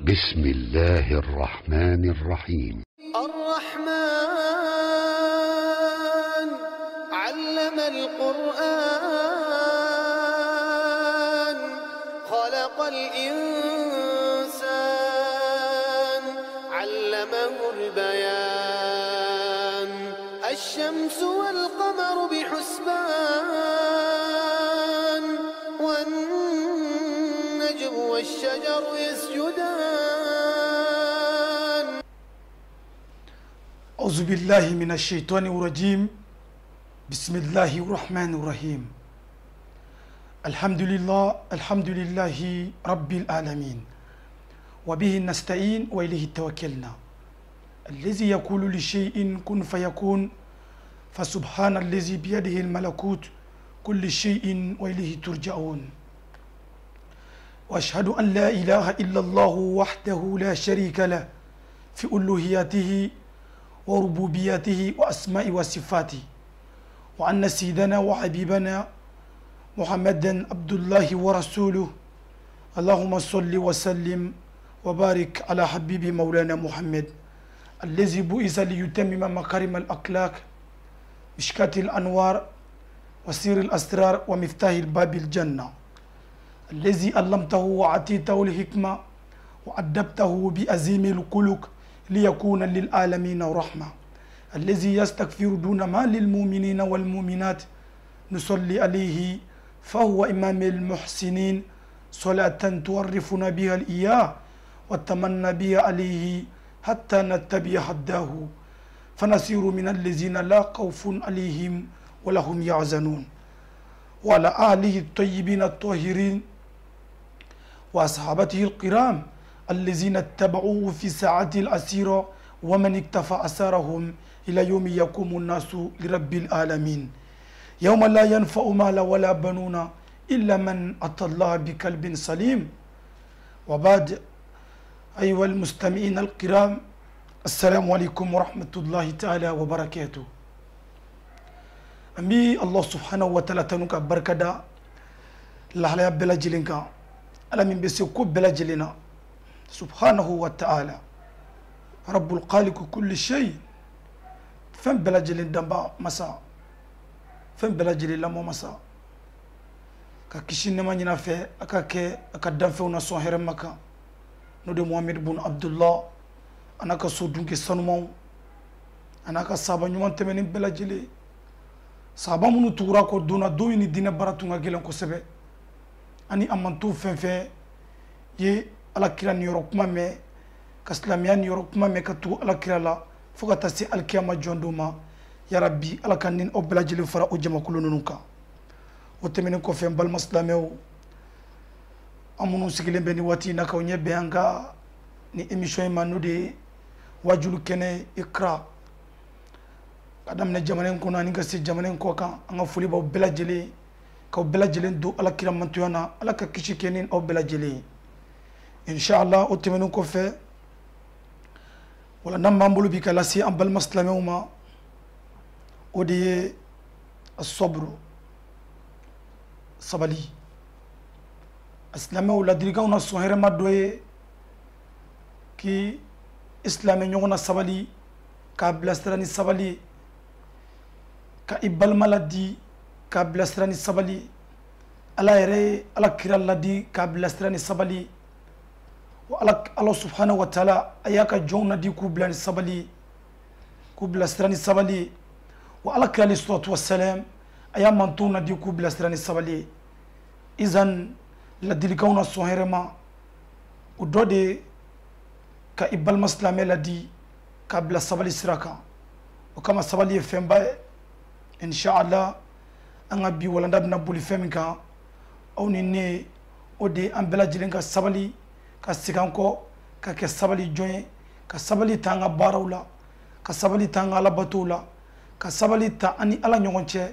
بسم الله الرحمن الرحيم. الرحمن علم القرآن، خلق الإنسان، علمه البيان. الشمس والقمر بحسبان، والنجم والشجر يسجدان. أعوذ بالله من الشيطان الرجيم. بسم الله الرحمن الرحيم. الحمد لله، الحمد لله رب العالمين، وبه نستعين وإليه توكلنا، الذي يقول لشيء كن فيكون، فسبحان الذي بيده الملكوت كل شيء وإليه ترجعون. وأشهد أن لا إله إلا الله وحده لا شريك له في ألوهيته وربوبيته وأسماء وصفاته، وأن سيدنا وحبيبنا محمدا عبد الله ورسوله. اللهم صل وسلم وبارك على حبيب مولانا محمد الذي بعث ليتمم مكارم الأخلاق، مشكاة الأنوار، وسير الأسرار، ومفتاح الباب الجنة، الذي علمته وعطيته الحكمة وأدبته بعزيم الخلق ليكون للعالمين رحمة، الذي يستغفر دون ما للمؤمنين والمؤمنات، نصلي عليه فهو إمام المحسنين، صلاة تعرفنا بها الإياه وتمنى بها عليه حتى نتبع هداه، فنصير من الذين لا خوف عليهم ولا هم يحزنون، وعلى آله الطيبين الطاهرين وأصحابته الكرام الذين اتبعوه في ساعة الأسيرة ومن اكتفى أثارهم إلى يوم يقوم الناس لرب العالمين، يوم لا ينفع مال ولا بنون إلا من أتى الله بقلب سليم. وبعد، أيها المستمعين الكرام، السلام عليكم ورحمة الله تعالى وبركاته. أمي الله سبحانه وتعالى تنوك بركة لحلا بلا جلينكا ألا من بسيكو بلا جلينا سبحانه وتعالى رب الخالق كل شيء. فم بلا جلين دمبا مسا، فم بلا جلين لامو مسا، كاكشين نما نينا في أكاكي أكادام في ونسون هرمكا نودي محمد بن عبد الله. أنا كسودون كسانمو، أنا كسابا نيوان تمنين بلا جلي سابا منو تورا كو دونا دويني دينا باراتونغا جيلان كو سبي أني أمانتو فين فين ye ala kira niyɔrɔ kuma mɛn, ka silamɛya niyɔrɔ kuma mɛn, ka tugu ala kira la fo ka taa se alikiyama jɔn ma. Yarabi ala ka ni aw bɛɛ lajɛlen fara o jamakulu ninnu kan. O tɛmɛnen kɔfɛ, n balima silamɛw, an minnu sigilen bɛ nin waati in na k'aw ɲɛ bɛn an ka ni émission in ma, n'o de ye wajulu kɛnɛ Iqra, ka daminɛ jamana in kɔnɔ ani ka se jamana in kɔ kan. An ka foli b'aw bɛɛ lajɛlen, k'aw bɛɛ lajɛlen don ala kira mantoya na. Ala ka kisi kɛ ni aw bɛɛ lajɛlen ye inshallah. O tɛmɛnen kɔfɛ, wala n'an b'an bolo bi ka lase an balima silamɛw ma, o de ye asɔburu, sabali. A silamɛw, ladilikanw na sɔn hɛrɛma dɔ ye k'i silamɛ ɲɔgɔn na sabali, k'a bilasira ni sabali, ka i balima ladi k'a bilasira ni sabali, ala yɛrɛ ye ala kira ladi k'a bilasira ni sabali, wa ala subhanahu wa taala a y'a ka jɔnw nadi k'u bila ni sabali, k'u bilasira ni sabali, wa ala kira alayhi salatu wasalam a y'a mantonw nadi k'u bilasira ni sabali. Izan ladilikanw na sɔn hɛrɛ ma, o dɔ de ka i balima silamɛ ladi k'a bila sabali sira kan. O kama sabali ye fɛnba ye. Inshallah, an ka bi walanda bɛna boli fɛn min kan aw ni ne, o de ye an bɛɛ lajɛlen ka sabali, ka segin an kɔ, ka kɛ sabali jɔn ye, ka sabali ta an ka baaraw la, ka sabali ta an ka alabatow la, ka sabali ta an ni ala ɲɔgɔn cɛ,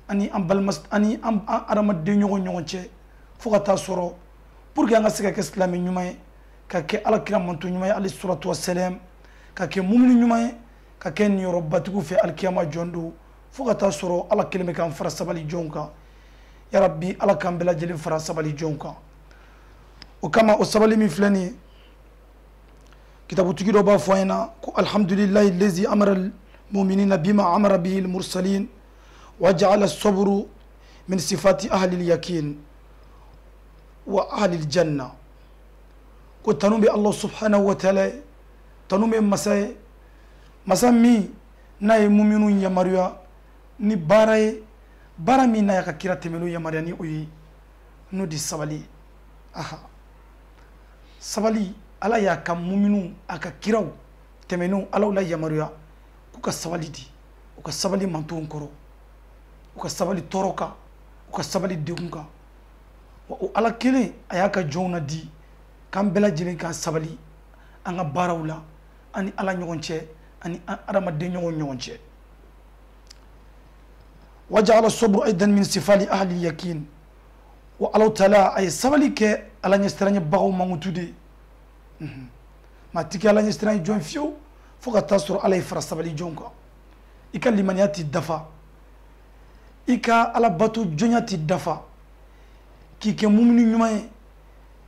ani an balima, ani an adamaden ɲɔgɔn cɛ, fo ka taa sɔrɔ pour que an ka se ka kɛ silamɛ ɲuman ye, ka kɛ ala kira manto ɲuman ye alayhi salatu wasalam, ka kɛ mumini ɲuman ye, ka kɛ niyɔrɔbatigiw fɛ alikiyama jɔn don, fo ka taa sɔrɔ ala kelen bɛ k'an fara sabali jɔnw kan. Yarabi ala k'an bɛɛ lajɛlen fara sabali jɔnw kan. O kama o sabali min filɛ nin ye, Kitabutigi dɔ b'a fɔ an ɲɛna ko alhamdulilayi lezi amara muminina bima amara bihi almursalin wa ja'ala sabru min sifati ahli alyakin wa ahli aljanna. Ko tanu bɛ Allah subhanahu wa ta'ala ye, tanu bɛ masa ye, masa min n'a ye muminu yamaruya ni baara ye, baara min n'a y'a ka kira tɛmɛnenw yamaruya ni o ye, n'o de sabali ye. Aha, sabali, Ala y'a ka muminu, a ka kiraw tɛmɛnenw, Ala la yamaruya k'u ka sabali di, u ka sabali mantonw kɔrɔ, u ka sabali tɔɔrɔ kan, u ka sabali degun kan. Wa o Ala kelen a y'a ka jɔnw na di k'an bɛɛ lajɛlen k'an sabali an ka baaraw la, an ni Ala ɲɔgɔn cɛ, ani an adamaden ɲɔgɔn ɲɔgɔn cɛ. Waja'ala sabru aidan min sifali ahli yakin. Wa Ala taala a ye sabali kɛ Ala ɲɛsiranɲɛbagaw mankutu de ye. Maa ti kɛ Ala ɲɛsiranɲɛ jɔn fiyewu fo ka taa sɔrɔ Ala ye fara sabali jɔn kan. I ka limaniya ti dafa, i ka Ala bato jɔnya ti dafa, k'i kɛ mumini ɲuman ye,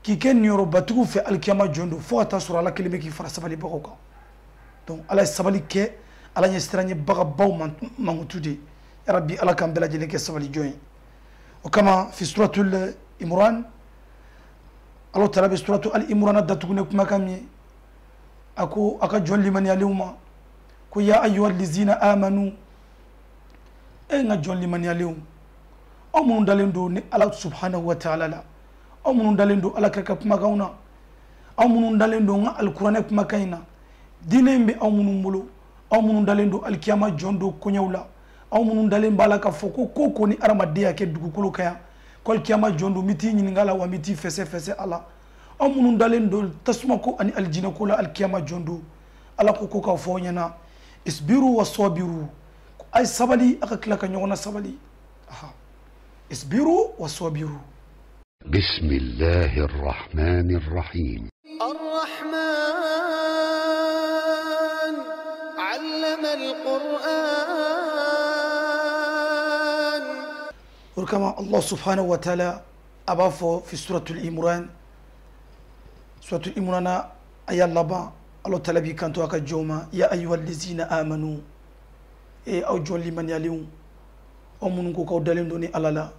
k'i kɛ niyɔrɔbatigiw fɛ alikiyama jɔn don, fo ka taa sɔrɔ Ala kelen bɛ k'i fara sabalibagaw kan. Donc Ala ye sabali kɛ Ala ɲɛsiranɲɛbagabaw mankutu de ye. Yarabi, Ala k'an bɛɛ lajɛlen kɛ sabali jɔn ye. O kama fi suratul Imran, Ala taala bɛ suratu al Imran datugu ni kumakan min ye, a ko a ka jɔn limaniyalenw ma ko ya ayyuhal lizina amanu, e n ka jɔn limaniyalenw, aw minnu dalen don ni Ala subhanahu wa ta'ala la, aw minnu dalen don Ala kira ka kumakanw na, aw minnu dalen don n ka alikuranɛ kumakan in na, diinɛ in bɛ aw minnu bolo, aw minnu dalen don alikiyama jɔn don koɲɛw la, aw minnu dalen b'a la k'a fɔ ko ko ko ni adamaden y'a kɛ dugukolo kan yan, ko alikiyama jɔn don, n bɛ t'i ɲininka a la, wa n bɛ t'i fɛsɛ fɛsɛ a la. Aw minnu dalen don tasuma ko ani alijinɛ ko la alikiyama jɔn don, Ala ko ko k'a fɔ aw ɲɛna isbiru wa sabiru, ko a ye sabali, a ka tila ka ɲɔgɔn na sabali. Aha, isbiru wa sabiru. بسم الله الرحمن الرحيم. الرحمن علم القرآن. O kama Allah subhanahu wa ta'ala a b'a fɔ fi suratul Imran, suratul Imran aya laban, Allah taala b'i kanto a ka jɔnw ma ya ayyuhal lizina amanu, e aw jɔn limaniyalenw, aw minnu ko k'aw dalen don ni Ala la,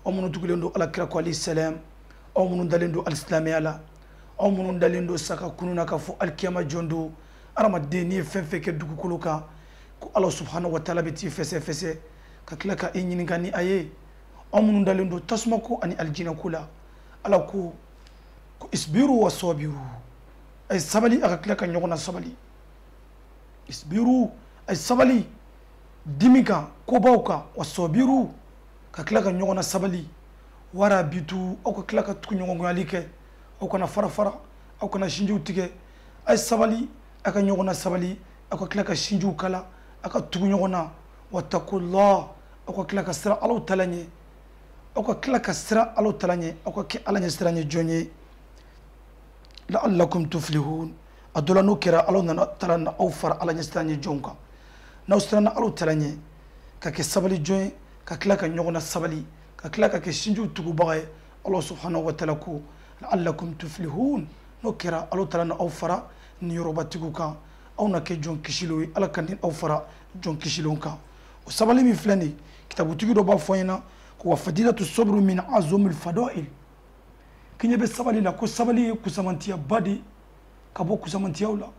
aw minnu tugulen don Ala kira ko alayhi salam, aw minnu dalen don alisilamɛya la, aw minnu dalen don saka kunun na k'a fɔ alikiyama jɔn don, adamaden n'i ye fɛn fɛn kɛ dugukolo kan ko Ala subhanahu wa ta'ala bɛ t'i fɛsɛ fɛsɛ ka tila ka e ɲininka ni a ye. Aw minnu dalen don tasuma ko ani alijinɛ ko la, Ala ko ko isbiru wa sabiru, a ye sabali, a ka tila ka ɲɔgɔn na sabali. Isbiru, a ye sabali dimi kan, kobaw kan, wa sabiru, ka tila ka ɲɔgɔn na sabali. Warabitu, aw ka tila ka tugu ɲɔgɔnkɔyali kɛ, aw kana fara fara, aw kana sinjiw tigɛ, a ye sabali, a ka ɲɔgɔn na sabali, aw ka tila ka sinjiw kala, a ka tugu ɲɔgɔn na. Wattaqullah, aw ka tila ka siran Ala taala ɲɛ, aw ka tila ka siran Ala taala ɲɛ, aw ka kɛ Ala ɲɛ siran ɲɛ jɔn ye. La'allakum tuflihun, a dɔ la n'o kɛra Ala nana taala na aw fara Ala ɲɛ siran ɲɛ jɔnw kan. N'aw siranna Ala taala ɲɛ, ka kɛ sabali jɔn ye, ka tila ka ɲɔgɔn na sabali, ka tila ka kɛ sinjiw tugubaga ye, Ala subhanahu wa ta'ala ko la'allakum tuflihun, n'o kɛra Ala taala na aw fara niyɔrɔbatigiw kan, aw na kɛ jɔn kisilenw ye. Ala ka ni aw fara jɔn kisilenw kan. O sabali min filɛ nin ye, kitabutigi dɔ b'a fɔ an ɲɛna ko wa fadilatu sabru min azumil fadail, k'i ɲɛ bɛ sabali la, ko sabali ye kusamantiyaba de ye ka bɔ kusamantiyaw la,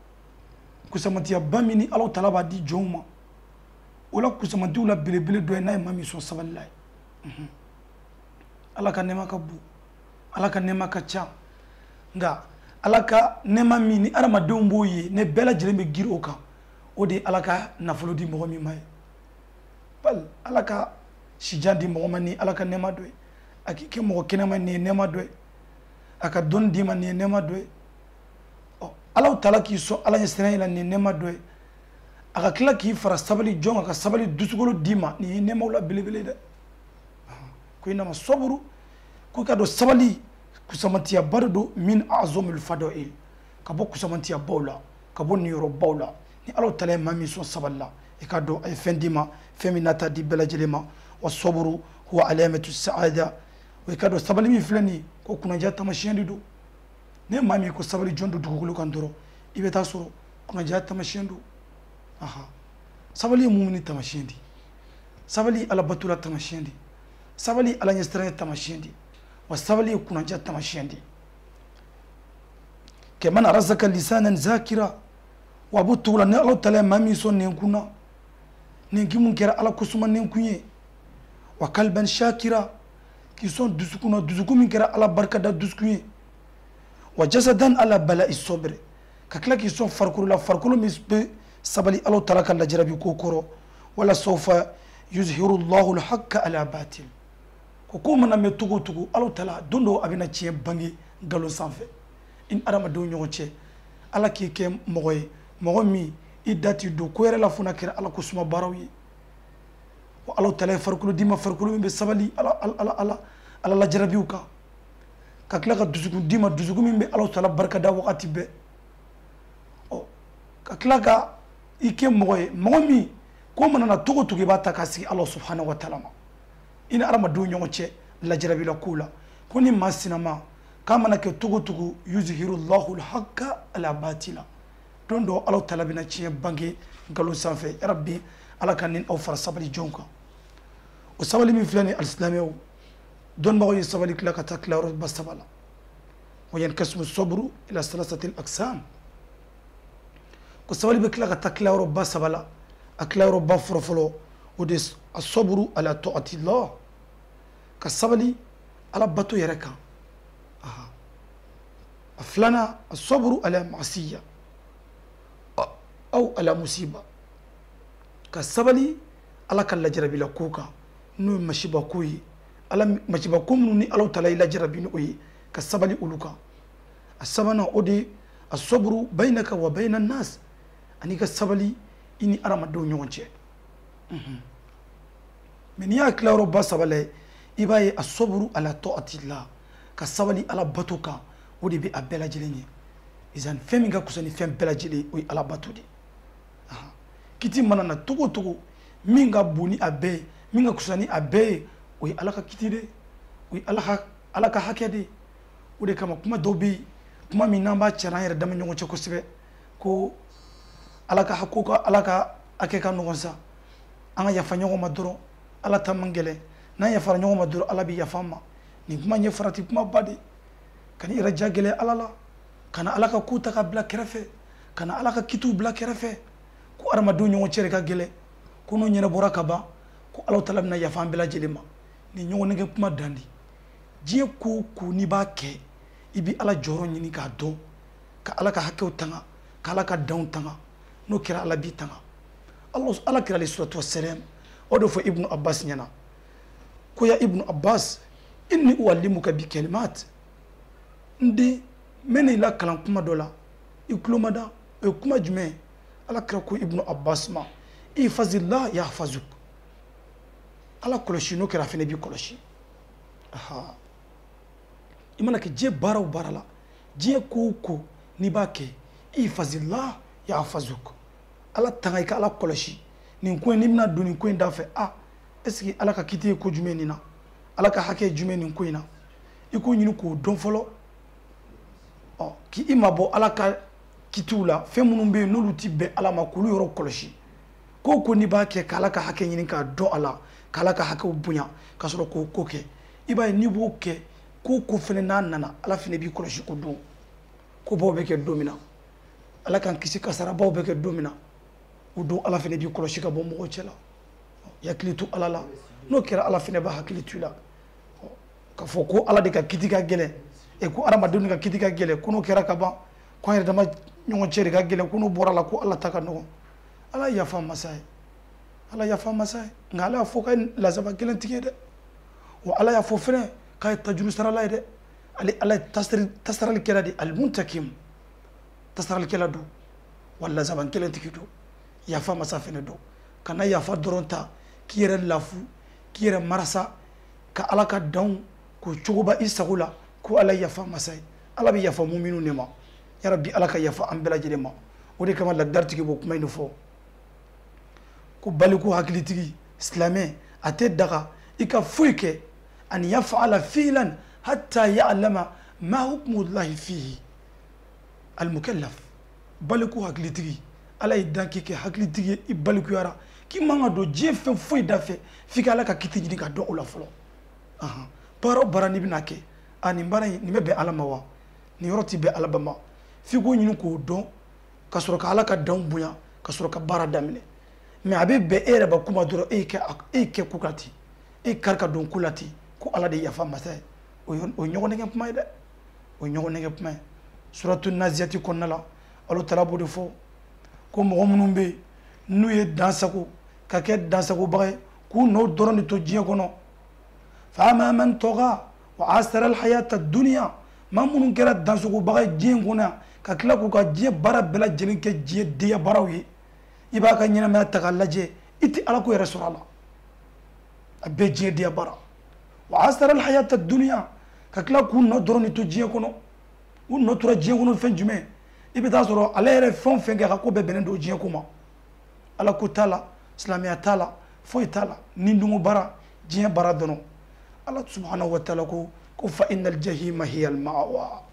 kusamantiyaba min ni Ala taala b'a di jɔnw ma. O la kusamantiw la belebele dɔ ye n'a ye maa min sɔn sabali la ye. Ala ka nɛɛma ka bon, Ala ka nɛɛma ka ca, nka Ala ka nɛɛma min ni adamadenw b'o ye, ne bɛɛ lajɛlen bɛ girin o kan, o de ye Ala ka nafolo di mɔgɔ min ma ye. Bali Ala ka sijan di mɔgɔ ma ni Ala ka nɛɛma dɔ ye, a k'i kɛ mɔgɔ kɛnɛma nin ye nɛɛma dɔ ye, a ka dɔnni d'i ma nin ye nɛɛma dɔ ye. Ɔ, Ala taala k'i sɔn Ala ɲɛsiranɲɛ la nin ye nɛɛma dɔ ye, a ka tila k'i fara sabali jɔn kan, ka sabali dusukolo d'i ma, nin ye nɛɛmaw la belebele dɛ. Ko inama saburu, ko i ka dɔn sabali kusamantiyaba de don, min azamul fadail, ka bɔ kusamantiyabaw la, ka bɔ niyɔrɔbaw la. Ni Ala taala ye maa min sɔn sabali la, i ka dɔn a ye fɛn d'i ma, fɛn min n'a t'a di bɛɛ lajɛlen ma. Wa saburu huwa alamatu saada, wa i ka dɔn sabali min filɛ nin ye, ko kunnadiya taamasiyɛn de don. Ni maa min ko sabali jɔn don dugukolo kan dɔrɔn, I bɛ taa sɔrɔ kunnaja taamasiyɛn don. Aha, sabali ye mumuni taamasiyɛn de, sabali ala batola taamasiyɛn de, sabali ala ɲɛsiranɲɛ taamasiyɛn de, wa sabali ye kunnaja taamasiyɛn de. Kɛmɛ razaka lisanan zakira, wa a b'o cogo la ni Ala taala ye maa min sɔn nɛnkun na, nɛnkun mun kɛra ala kosuma nɛnkun ye, wa kalban shakira, k'i sɔn dusukun na, dusukun min kɛra ala barikada dusukun ye, wa jasadan ala bala'i sabr, ka tila k'i sɔn farikolo la, farikolo min bɛ sabali Ala taala ka lajarabi ko kɔrɔ, wala sawfa yuzhiru Allahu al-haqqa ala batil. Ko mana mɛn cogo o cogo, Ala taala don dɔ a bɛna tiɲɛ bange nkalon sanfɛ i ni adamadenw ɲɔgɔn cɛ. Ala k'i kɛ mɔgɔ ye, mɔgɔ min i da t'i don ko yɛrɛ la fo n'a kɛra ala ko suma baaraw ye. Wa Ala taala ye farikolo d'i ma, farikolo min bɛ sabali ala ala ala ala lajarabiw kan, ka tila ka dusukun d'i ma, dusukun min bɛ Ala taala barikada wagati bɛɛ. Ɔ, ka tila ka i kɛ mɔgɔ ye, mɔgɔ min ko mana na cogo o cogo i b'a ta k'a sigi Ala subhanahu wa taala ma, i ni adamadenw ɲɔgɔn cɛ lajarabila kow la. Ko ni maa sinama k'a mana kɛ cogo o cogo, yuzhiru Allahu al-haqqa ala batila, don dɔ Ala taala bɛna tiɲɛ bange nkalon sanfɛ. Ya Rabbi, Ala ka ni aw fara sabali jɔnw kan. O sabali min filɛ nin ye, alisilamɛw, dɔnnibagaw ye sabali tila ka taa tilayɔrɔba saba la. Wa yankasimu sabru ila salasati al-aqsam, ko sabali bɛ tila ka taa tilayɔrɔba saba la. A tilayɔrɔba fɔlɔfɔlɔ o de asabru ala ta'atillah, ka sabali ala bato yɛrɛ kan. Aha. A filanan, asabru ala ma'siya aw ala musiba, ka sabali ala ka lajarabila ko kan, n'o ye masiba ko ye, ala masiba ko minnu ni Ala taala y'i lajarabi ni o ye, ka sabali olu kan. A sabanan o de ye asabru bainaka wa baina nas, ani ka sabali i ni adamadenw ɲɔgɔn cɛ. Mɛ n'i y'a tilayɔrɔba saba lajɛ, i b'a ye asabru ala ta'atillah, ka sabali ala bato kan, o de bɛ a bɛɛ lajɛlen ɲɛ. Izan fɛn min ka kusa ni fɛn bɛɛ lajɛlen, o ye ala bato de ye. Kiti mana na cogo o cogo, min ka bon ni a bɛɛ ye, min ka kusa ni a bɛɛ ye, o ye ala ka kiti de ye, o ye ala ka hakɛ de ye. O de kama kuma dɔw bɛ yen, kuma min n'an b'a cari an yɛrɛ dama ɲɔgɔn cɛ kosɛbɛ, ko ala ka ko ka ala ka hakɛ ka nɔgɔn sa, an ka yafa ɲɔgɔn ma dɔrɔn, ala ta man gɛlɛn, n'an yafara ɲɔgɔn ma dɔrɔn ala bɛ yafa an ma. Nin kuma in ye farati kumaba de ye. Ka n'i yɛrɛ ja gɛlɛya ala la, ka na ala ka ko ta ka bila kɛrɛfɛ, ka na ala ka kitiw bila kɛrɛfɛ, ko adamadenw ɲɔgɔn cɛ de ka gɛlɛn, ko n'o ɲɛnabɔra ka ban, ko Ala taala bɛna yafa an bɛɛ lajɛlen ma. Nin ɲɔgɔn nɛgɛ kuma dan de. Diɲɛ ko o ko n'i b'a kɛ, i bɛ ala jɔyɔrɔ ɲini k'a dɔn, ka ala ka hakɛw tanga, ka ala ka danw tanga. N'o kɛra ala b'i tanga. Ala kira alayhi salatu wassalam, o de fɔ Ibnu Abbas ɲɛna ko ya Ibnu Abbas, inni uallimuka bi kalimat, n den, n bɛ n'i lakalan kuma dɔ la, i tulo ma da. O ye kuma jumɛn ye? Ala kira ko Ibnu Abbas ma, ihfazillah yahfazuk, ala kɔlɔsi, n'o kɛra a fɛnɛ b'i kɔlɔsi. Aha. I mana kɛ diɲɛ baara o baara la, diɲɛ ko o ko n'i b'a kɛ, ihfazillah yahfazuk, ala tanga, i ka ala kɔlɔsi. Nin ko in, n'i bɛna don nin ko in da fɛ, a est ce que ala ka kiti ye ko jumɛn nin na, ala ka hakɛ ye jumɛn nin ko in na, i k'o ɲini k'o dɔn fɔlɔ. Ɔ, k'i mabɔ ala ka kitiw la, fɛn minnu bɛ yen n'olu ti bɛn ala ma, k'olu yɔrɔ kɔlɔsi. Ko o ko n'i b'a kɛ, k'ala ka hakɛ ɲini k'a dɔn a la, k'ala ka hakɛw bonya, ka sɔrɔ k'o ko kɛ, i b'a ye n'i b'o kɛ, ko o ko fɛnɛ n'a nana, ala fɛnɛ b'i kɔlɔsi o don. Kobaw bɛ kɛ don min na, ala k'an kisi kasarabaw bɛ kɛ don min na, o don ala fɛnɛ b'i kɔlɔsi ka bɔ mɔgɔw cɛ la. I hakili to ala la, n'o kɛra ala fɛnɛ b'a hakili to i la. K'a fɔ ko ala de ka kiti ka gɛlɛn, ko adamadenw de ka kiti ka gɛlɛn, ko n'o kɛra ka ban, ko an yɛrɛ dama ɲɔgɔn cɛ de ka gɛlɛn, ko n'o bɔra la ko ala ta ka nɔgɔn. Ala ye yafa masa ye, ala yafa masa ye, nka ala y'a fɔ k'a ye lazaba gɛlɛn tigi ye dɛ. Wa ala y'a fɔ fɛnɛ k'a ye tajuru sarala ye dɛ. Ale ala ye tasaralikɛla de, alimuntakim, tasaralikɛla don, wa lazaba gɛlɛn tigi don, yafa masa fɛnɛ don. Kana yafa dɔrɔn ta k'i yɛrɛ lafu, k'i yɛrɛ marasa, ka ala ka danw k'o cogoba i sago la, ko ala yafa masa ye. Ala bɛ yafa muminu de ma. Ya Rabbi, ala ka yafa an bɛɛ lajɛlen ma. O de kama ladaritigi b'o kuma in de fɔ ko baliku hakilitigi silamɛ a tɛ daga i ka foyi kɛ an yaf'ala fi'lan hatta ya'lama ma hukmullahi fihi al-mukallaf. Baliku hakilitigi, Ala y'i dan k'i kɛ hakilitigi ye, i balikuyara k'i man ka don diɲɛ fɛn foyi da fɛ f'i ka Ala ka kiti ɲini ka dɔn o la fɔlɔ. Baara o baara n'i bɛna kɛ, a nin baara in nin bɛ bɛn Ala ma wa, nin yɔrɔ tɛ bɛn Ala ba ma, f'i k'o ɲini k'o dɔn ka sɔrɔ ka Ala ka danw bonya, ka sɔrɔ ka baara daminɛ. Mais a bɛ bɛn e yɛrɛ ba kuma dɔrɔn, e y'i kɛ ko kan ten, e kari ka don ko la ten, ko Ala de yafa masa ye. O ye ɲɔgɔn nɛgɛn kuma ye dɛ, o ye ɲɔgɔn nɛgɛn kuma ye. Suratu Naziyati kɔnɔna la, Ala taala b'o de fɔ ko mɔgɔ minnu bɛ yen n'u ye dansago ka kɛ dansagobaga ye, k'u nɔ dɔrɔn de to diɲɛ kɔnɔ. Fa ama man tɔga wa asara alhayata dunya, maa minnu kɛra dansagobaga ye diɲɛ kɔnɔ yan, ka tila k'u ka diɲɛ baara bɛɛ lajɛlen kɛ diɲɛ diya baaraw ye, i b'a ka ɲɛnamaya ta k'a lajɛ, i tɛ Ala ko yɛrɛ sɔrɔ a la, a bɛɛ diɲɛ diya baara. Wa asara alhayata dunya, ka tila k'u nɔ dɔrɔn de to diɲɛ kɔnɔ. U nɔ tora diɲɛ kɔnɔ fɛn jumɛn? I bɛ taa sɔrɔ ale yɛrɛ fɛn o fɛn kɛ, a ka ko bɛɛ bɛnnen don diɲɛ ko ma. Ala ko t'a la, silamɛya t'a la, foyi t'a la, ni dungo baara, diɲɛ baara dɔrɔn. Ala subhanahu wa taala ko fa innal jahima hiya al ma'wa,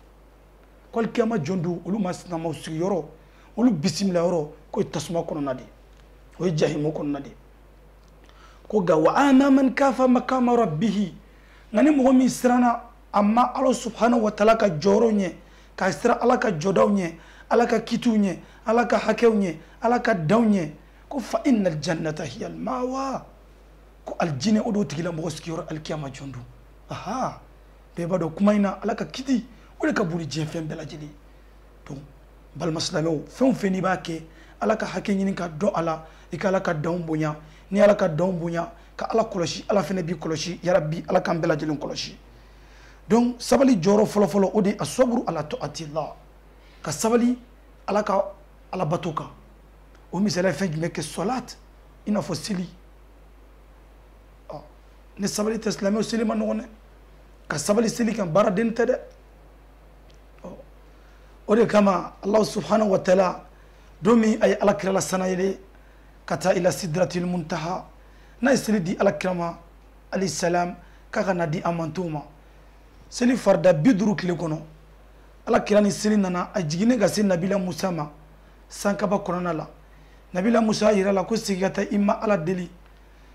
ko alikiyama jɔn don olu ma sinamaw sigiyɔrɔ, olu bisimila yɔrɔ k'o ye tasuma kɔnɔna de ye, o ye jahimu kɔnɔna de ye. Ko nka wa ama man kafa makama rabbihi, nka ni mɔgɔ min siranna a ma Ala subhanahu wa taala ka jɔyɔrɔ ɲɛ, ka siran Ala ka jɔdaw ɲɛ, Ala ka kitiw ɲɛ, Ala ka hakɛw ɲɛ, Ala ka danw ɲɛ, ko fa innal jannata hiya al ma'wa, ko alijinɛ o d'o tigilamɔgɔ sigiyɔrɔ alikiyama jɔn don. Aha, bɛɛ b'a dɔn kuma in na Ala ka kiti o de ka bon ni diɲɛ fɛn bɛɛ lajɛlen ye. Donc balima silamɛw, fɛn o fɛn n'i b'a kɛ, Ala ka hakɛ ɲini ka dɔn a la, i ka Ala ka danw bonya. Ni Ala ka danw bonya, ka Ala kɔlɔsi, Ala fɛnɛ b'i kɔlɔsi. Yarabi Ala k'an bɛɛ lajɛlen kɔlɔsi. Donc sabali jɔyɔrɔ fɔlɔfɔlɔ o de ye asaburu ala ta'atillah, ka sabali Ala ka alabato kan. O misaliya ye fɛn jumɛn kɛ? Salat, i n'a fɔ seli. Ni sabali tɛ silamɛw, seli ma nɔgɔn dɛ. Ka sabali seli kan baaraden tɛ dɛ. O de kama Ala subhanahu wa taala don min a ye Ala kira la sanayɛlɛ ka taa ila sidratil muntaha, n'a ye seli di Ala kira ma alayhi salam k'a ka na di a mantonw ma, seli farida 50 tile kɔnɔ. Ala kira ni seli nana, a jiginnen ka se Nabila Musa ma sankaba kɔnɔna la. Nabila Musa yira la ko segin ka taa i ma Ala deli,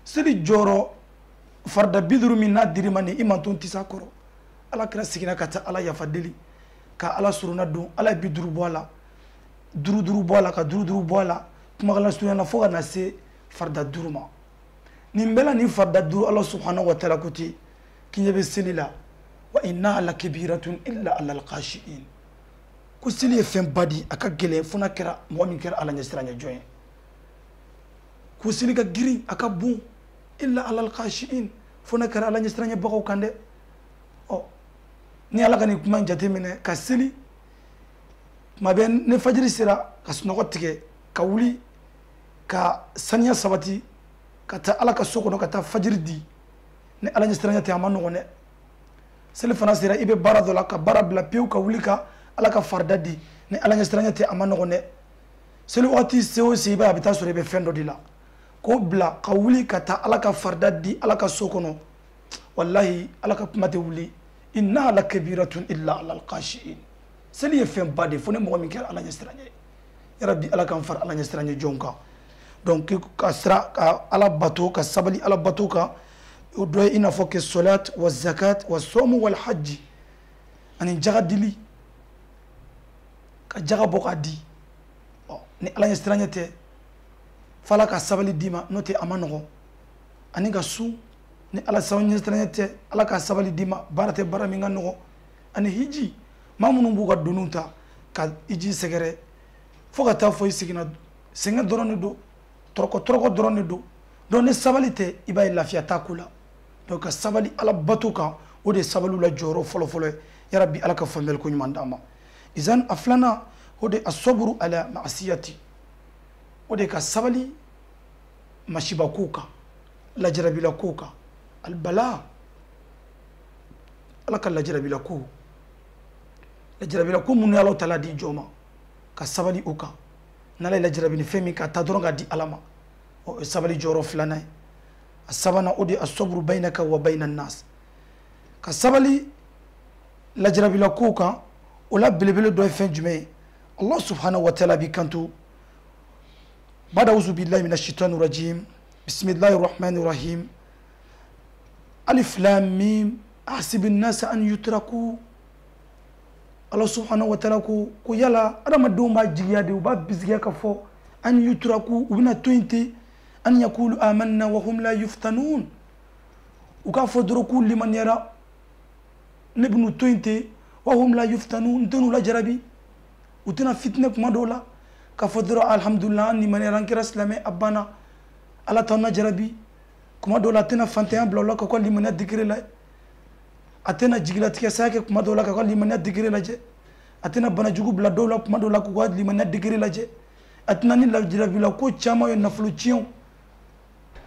seli jɔyɔrɔ farida 50 min n'a dir'i ma nin, i manton tɛ s'a kɔrɔ. Ala kira seginna ka taa Ala yafa deli, ka Ala surunna don, Ala ye 50 bɔ a la, 5 bɔ a la, ka 5 bɔ a la, kumakala surunya na fo ka na se farida 5 ma. Nin bɛɛ la nin farida 5, Ala subhanahu wa taala ko ten k'i ɲɛ bɛ seli la, wa innaha lakabiratun illa alal khashiin, ko seli ye fɛn ba di, a ka gɛlɛn fo n'a kɛra mɔgɔ min kɛra Ala ɲɛsiranɲɛ jɔn ye. Ko seli ka girin, a ka bon, illa alal khashiin, fo n'a kɛra Ala ɲɛsiranɲɛbagaw kan dɛ. Ni Ala ka nin kuma in jateminɛ, ka seli tuma bɛɛ ni fajiri sera, ka sunɔgɔ tigɛ, ka wuli, ka saniya sabati, ka taa Ala ka so kɔnɔ, ka taa fajiri di, ni Ala ɲɛsiranɲɛ tɛ, a ma nɔgɔn dɛ. Seli fana sera, i bɛ baara dɔ la, ka baara bila pewu, ka wuli ka Ala ka farida di, ni Ala ɲɛsiranɲɛ tɛ, a ma nɔgɔn dɛ. Seli waati se o se, i b'a ye a bɛ taa sɔrɔ i bɛ fɛn dɔ de la, k'o bila ka wuli ka taa Ala ka farida di Ala ka so kɔnɔ, walahi Ala ka kuma tɛ wuli. Innaha lakabiratun illa alal khashiin, seli ye fɛn ba de ye fo ni mɔgɔ min kɛra Ala ɲɛsiranɲɛ ye. Yarabi Ala k'an fara Ala ɲɛsiranɲɛ jɔnw kan. Donc ka sira ka Ala bato, ka sabali Ala bato kan, o dɔ ye i n'a fɔ kɛ solat wa zakat wa sɔmu wal hajji, ani jaga dili, ka jaga bɔ k'a di. Ni Ala ɲɛsiranɲɛ tɛ, f'Ala ka sabali d'i ma, n'o tɛ a ma nɔgɔn. Ani ka sun, ni Ala ɲɛsiranɲɛ tɛ, Ala ka sabali d'i ma, baara tɛ baara min ka nɔgɔn. Ani hiji, maa minnu b'u ka doniw ta ka hiji sɛgɛrɛ fo ka taa fɔ i seginna, sɛgɛn dɔrɔn de don, tɔrɔkɔ tɔrɔkɔ dɔrɔn de don. Donc ni sabali tɛ, i b'a ye lafiya t'a ko la. Donc ka sabali Ala bato kan, o de ye sabaliw la jɔyɔrɔ fɔlɔfɔlɔ ye. Yarabi Ala ka faamuyali ko ɲuman d'an ma. Izan a filanan, o de ye asaburu ala maasiyati, o de ye ka sabali masiba kow kan, lajarabila kow kan, albala, Ala ka lajarabila kow, lajarabila ko minnu ye Ala taala di jɔn ma, ka sabali o kan. N'Ala ye lajarabi ni fɛn min ka ta dɔrɔn k'a di Ala ma, o ye sabali jɔyɔrɔ filanan ye. A sabanan, o de ye asaburu bainaka wa baina nas, ka sabali lajarabila kow kan. O la belebele dɔ ye fɛn jumɛn ye? Allah subhanahu wa ta'ala b'i kanto bada auzu billahi minash shaitani rajim bismillahir rahmanir rahim alif lam mim ahsiba an-nasa an yutraku. Allah subhanahu wa ta'ala ko yala adamadenw b'a jigiya de, u b'a bisigiya ka fɔ an yutraku, u bɛna to yen ten, an yakulu amanna wa hum la yuftanun, u k'a fɔ dɔrɔn k'u limaniyara, ne bɛn'u to yen ten, wa hum la yuftanun, n tɛn'u lajarabi, u tɛna fitinɛ kuma dɔw la k'a fɔ dɔrɔn alhamdulillah an limaniyara, an kɛra silamɛ, a banna, ala t'an lajarabi. Kuma dɔw la a tɛna fantanya bila u la k'u ka limaniya degré lajɛ, a tɛna jigilatigɛ saya kɛ kuma dɔw la k'u ka limaniya degré lajɛ, a tɛna banajugu bila dɔw la kuma dɔw la k'u ka limaniya degré lajɛ, a tɛna ni lajarabi la ko caman ye nafolo tiɲɛw,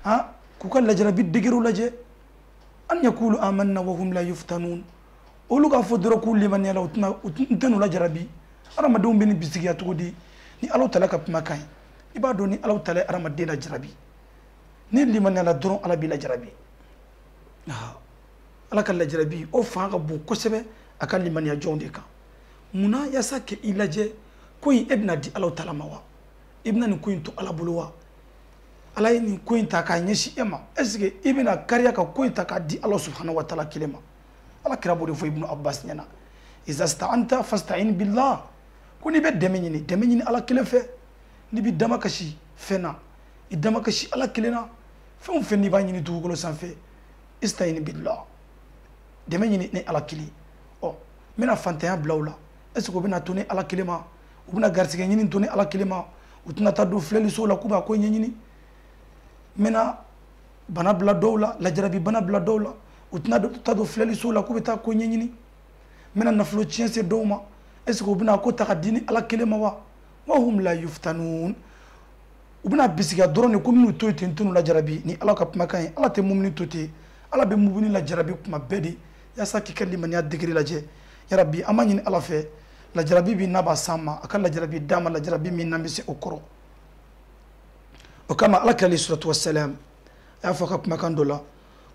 han, k'u ka lajarabi degré lajɛ. An yakulu amanna wa hum la yuftanun, olu k'a fɔ dɔrɔn k'u limaniyala, u tɛna, u tɛn'u lajarabi. Adamadenw bɛ nin bisigiya cogo di ni Alahu taala ka kumakan ye? I b'a dɔn ni Alahu taala ye adamaden lajarabi, ni limaniyala dɔrɔn Ala b'i lajarabi. Ala ka lajarabi o fanga ka bon kosɛbɛ a ka limaniya jɔnw de kan. Munna? Yaasa k'i lajɛ ko in e bɛna di Alahu taala ma wa? I bɛna nin ko in to Ala bolo wa? Ala ye nin ko in ta k'a ɲɛsin e ma, est ce que i bɛna kariya ka ko in ta k'a di Ala subhanahu wa taala kelen ma? Ala kira b'o de fɔ Ibnu Abbas ɲɛna, iza sta'anta fasta'in billah, ko n'i bɛ dɛmɛ ɲini, dɛmɛ ɲini Ala kelen fɛ. N'i b'i damakasi fɛn na, i damakasi Ala kelen na. Fɛn o fɛn n'i b'a ɲini dugukolo sanfɛ, ista'in billah, dɛmɛ ɲini ni Ala kelen. Ɔ, n bɛna fantanya bila u la, est ce que u bɛna to ni Ala kelen ma? U bɛna garisɛgɛ ɲini to ni Ala kelen ma? U tɛna taa don filɛlisow la k'u b'a ko ɲɛɲini? N bɛna bana bila dɔw la, lajarabi bana bila dɔw la, u tɛna taa don filɛlisow la k'u bɛ taa ko ɲɛɲini? N bɛna nafolo tiɲɛ se dɔw ma, est ce que u bɛna ko ta ka di ni Ala kelen ma wa? Wa hum la yuftanun, u bɛna bisigiya dɔrɔn de ko minnu to yen ten, n t'u lajarabi. Ni Ala ka kumakan ye, Ala tɛ mumuni to ten, Ala bɛ mumuni lajarabi kuma bɛɛ de, yaasa k'i ka limaniya degré lajɛ. Yarabi, an b'a ɲini Ala fɛ, lajarabi min n'a b'a s'an ma, a ka lajarabi d'an ma, lajarabi min n'an bɛ se o kɔrɔ. O kama Ala kira alayhi salatu wassalam a y'a fɔ a ka kumakan dɔ la